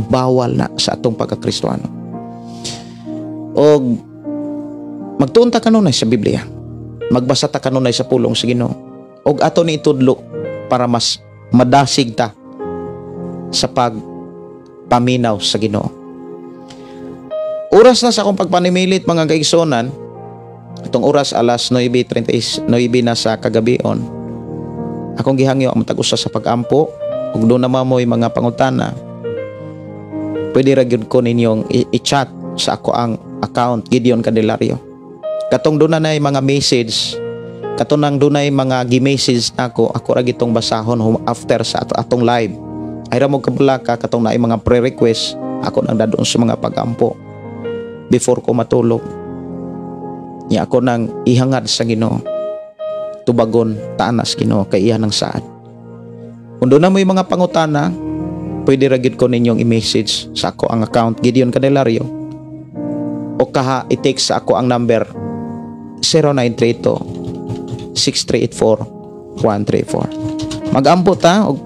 Bawal na sa atong pagkakristohano. Og magtuon ta kanunay sa Biblia. Magbasa ta kanunay sa pulong sa Ginoo. Og ato ni itudlo para mas madasig ta sa pagpaminaw sa Ginoo. Oras na sa akong pagpanimilit mga kaigsuonan. Itong oras alas 9:39 na sa kagabion. Akong gihangyo ang matag usa sa pag-ampo ug doon na mamoy mga pangutana. Pwede ra gyud ko ninyong i-chat. sa ako ang account Gideon Candelario. Katong doon na mga message, katong nang dunay mga gi-message nako, ako ra gitong basahon after sa atong live. Ay ra mo kabalaka katong naay mga pre-request, ako nang dadon sa mga pagampo before ko matulog. Nya ako nang ihangad sa Ginoo. Tubagon taanas Ginoo kay iya nang saad. Kung doon na mo yung mga pangutana, pwede ra gid ko ninyong i-message sa ako ang account Gideon Candelario o kaha i-text sa ako ang number 0932 6384 134. Magampo ta og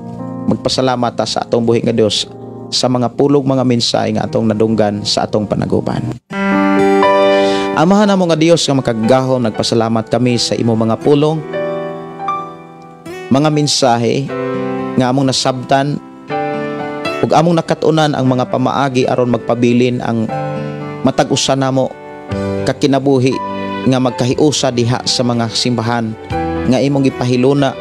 magpasalamat ta sa atong buhi nga Dios sa mga pulog mga mensahe nga atong nadunggan sa atong panaguban. Amahan namo nga Dios nga makagagahom, nagpasalamat kami sa imo mga pulong, mga mensahe nga among nasabtan ug among nakat-unan ang mga pamaagi aron magpabilin ang matag usa namo kakinabuhi nga magkahiusa diha sa mga simbahan nga imong gipahiluna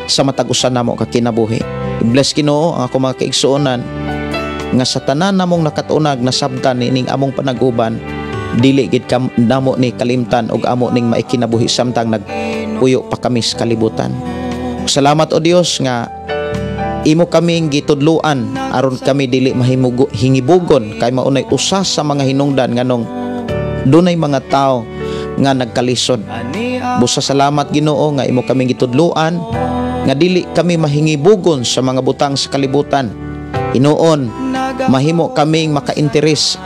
sa matag usa namo kakinabuhi. I-bless Ginoo ang ako mga kaigsuonan nga sa tanan namong nakat-unag nasabtan niining among panaguban, dili gid kam namo ni kalimtan og amo ning maikinabuhi samtang nagpuyo pa kami sa kalibutan. Salamat o Dios nga imo kaming gitudluan aron kami dili mahimugo hingibugon kay maunay usa sa mga hinungdan nganong dunay mga tawo nga nagkalisod. Busa salamat Ginoo nga imo kaming gitudluan nga dili kami mahingibugon sa mga butang sa kalibutan. Hinuon, mahimo kaming makainteres.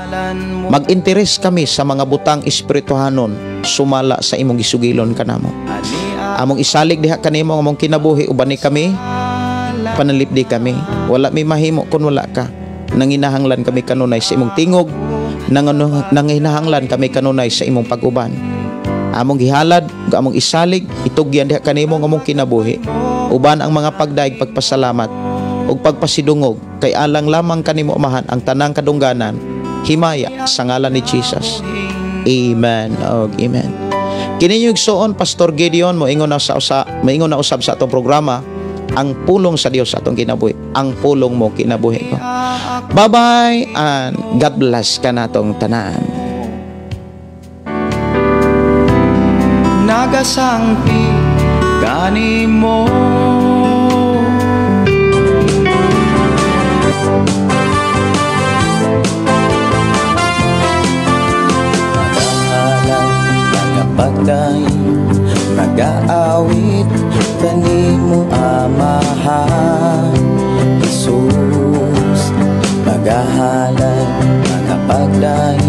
Mag-interes kami sa mga butang espirituhanon sumala sa imong gisugilon kanamo. Among isalig diha kanimo ang among kinabuhi, uban ni kami, panalipdi kami. Wala mi mahimo kun wala ka. Nanginahanglan kami kanunay sa imong tingog, nanginahanglan kami kanunay sa imong pag-uban. Among gihalad, among isalig, itugyan diha kanimo ang among kinabuhi. Uban ang mga pagdaig, pagpasalamat ug pagpasidungog kay alang lamang kanimo Amahan ang tanang kadungganan, himaya sa ngalan ni Jesus. Amen og amen. Kini yung igsuon Pastor Gideon moingon na sa usa, moingon na usab sa atong programa ang pulong sa Dios sa atong kinabuhi, ang pulong mo kinabuhi ko. Bye-bye and God bless kanatong tanan. Nagasangpi kanimo. Pagday nagaawit kanimo Amahan Jesus, magahalad magapagday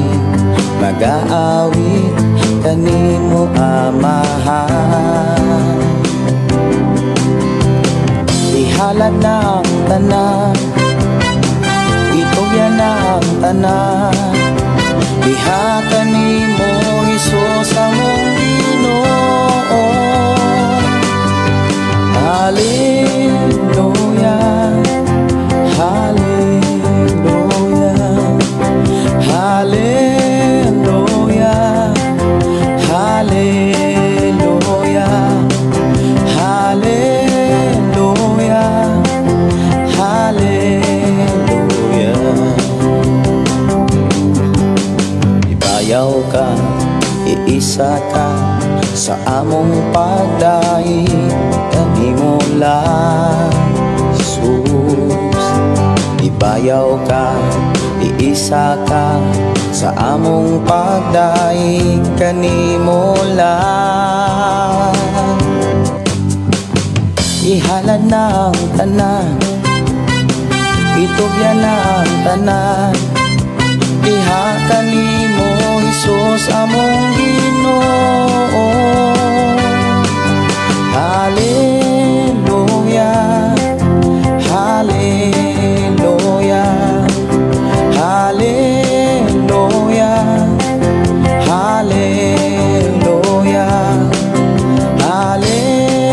magaawit kanimo Amahan. Ihalad na ang tanan, itugyan na ang tanan, diha kanimo Hesus among Ginoo. Hallelujah, hallelujah, hallelujah, hallelujah, hallelujah, hallelujah. Ibayaw ka, iisa ka sa among pagdaig kanimo lang, Jesus. Ibayaw ka, iisa ka sa among pagdaig kanimo lang. Ihalad na ang tanan, itugyan na ang tanan, diha kanimo Hesus among Ginoo. Hallelujah, hallelujah, hallelujah, hallelujah,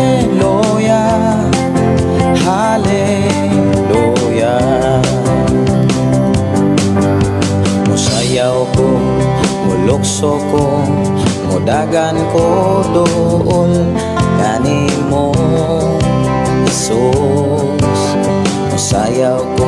hallelujah, hallelujah. Musayaw ko, mulukso ko, mudagan ko dool kanimo, Jesus. Musayaw ko,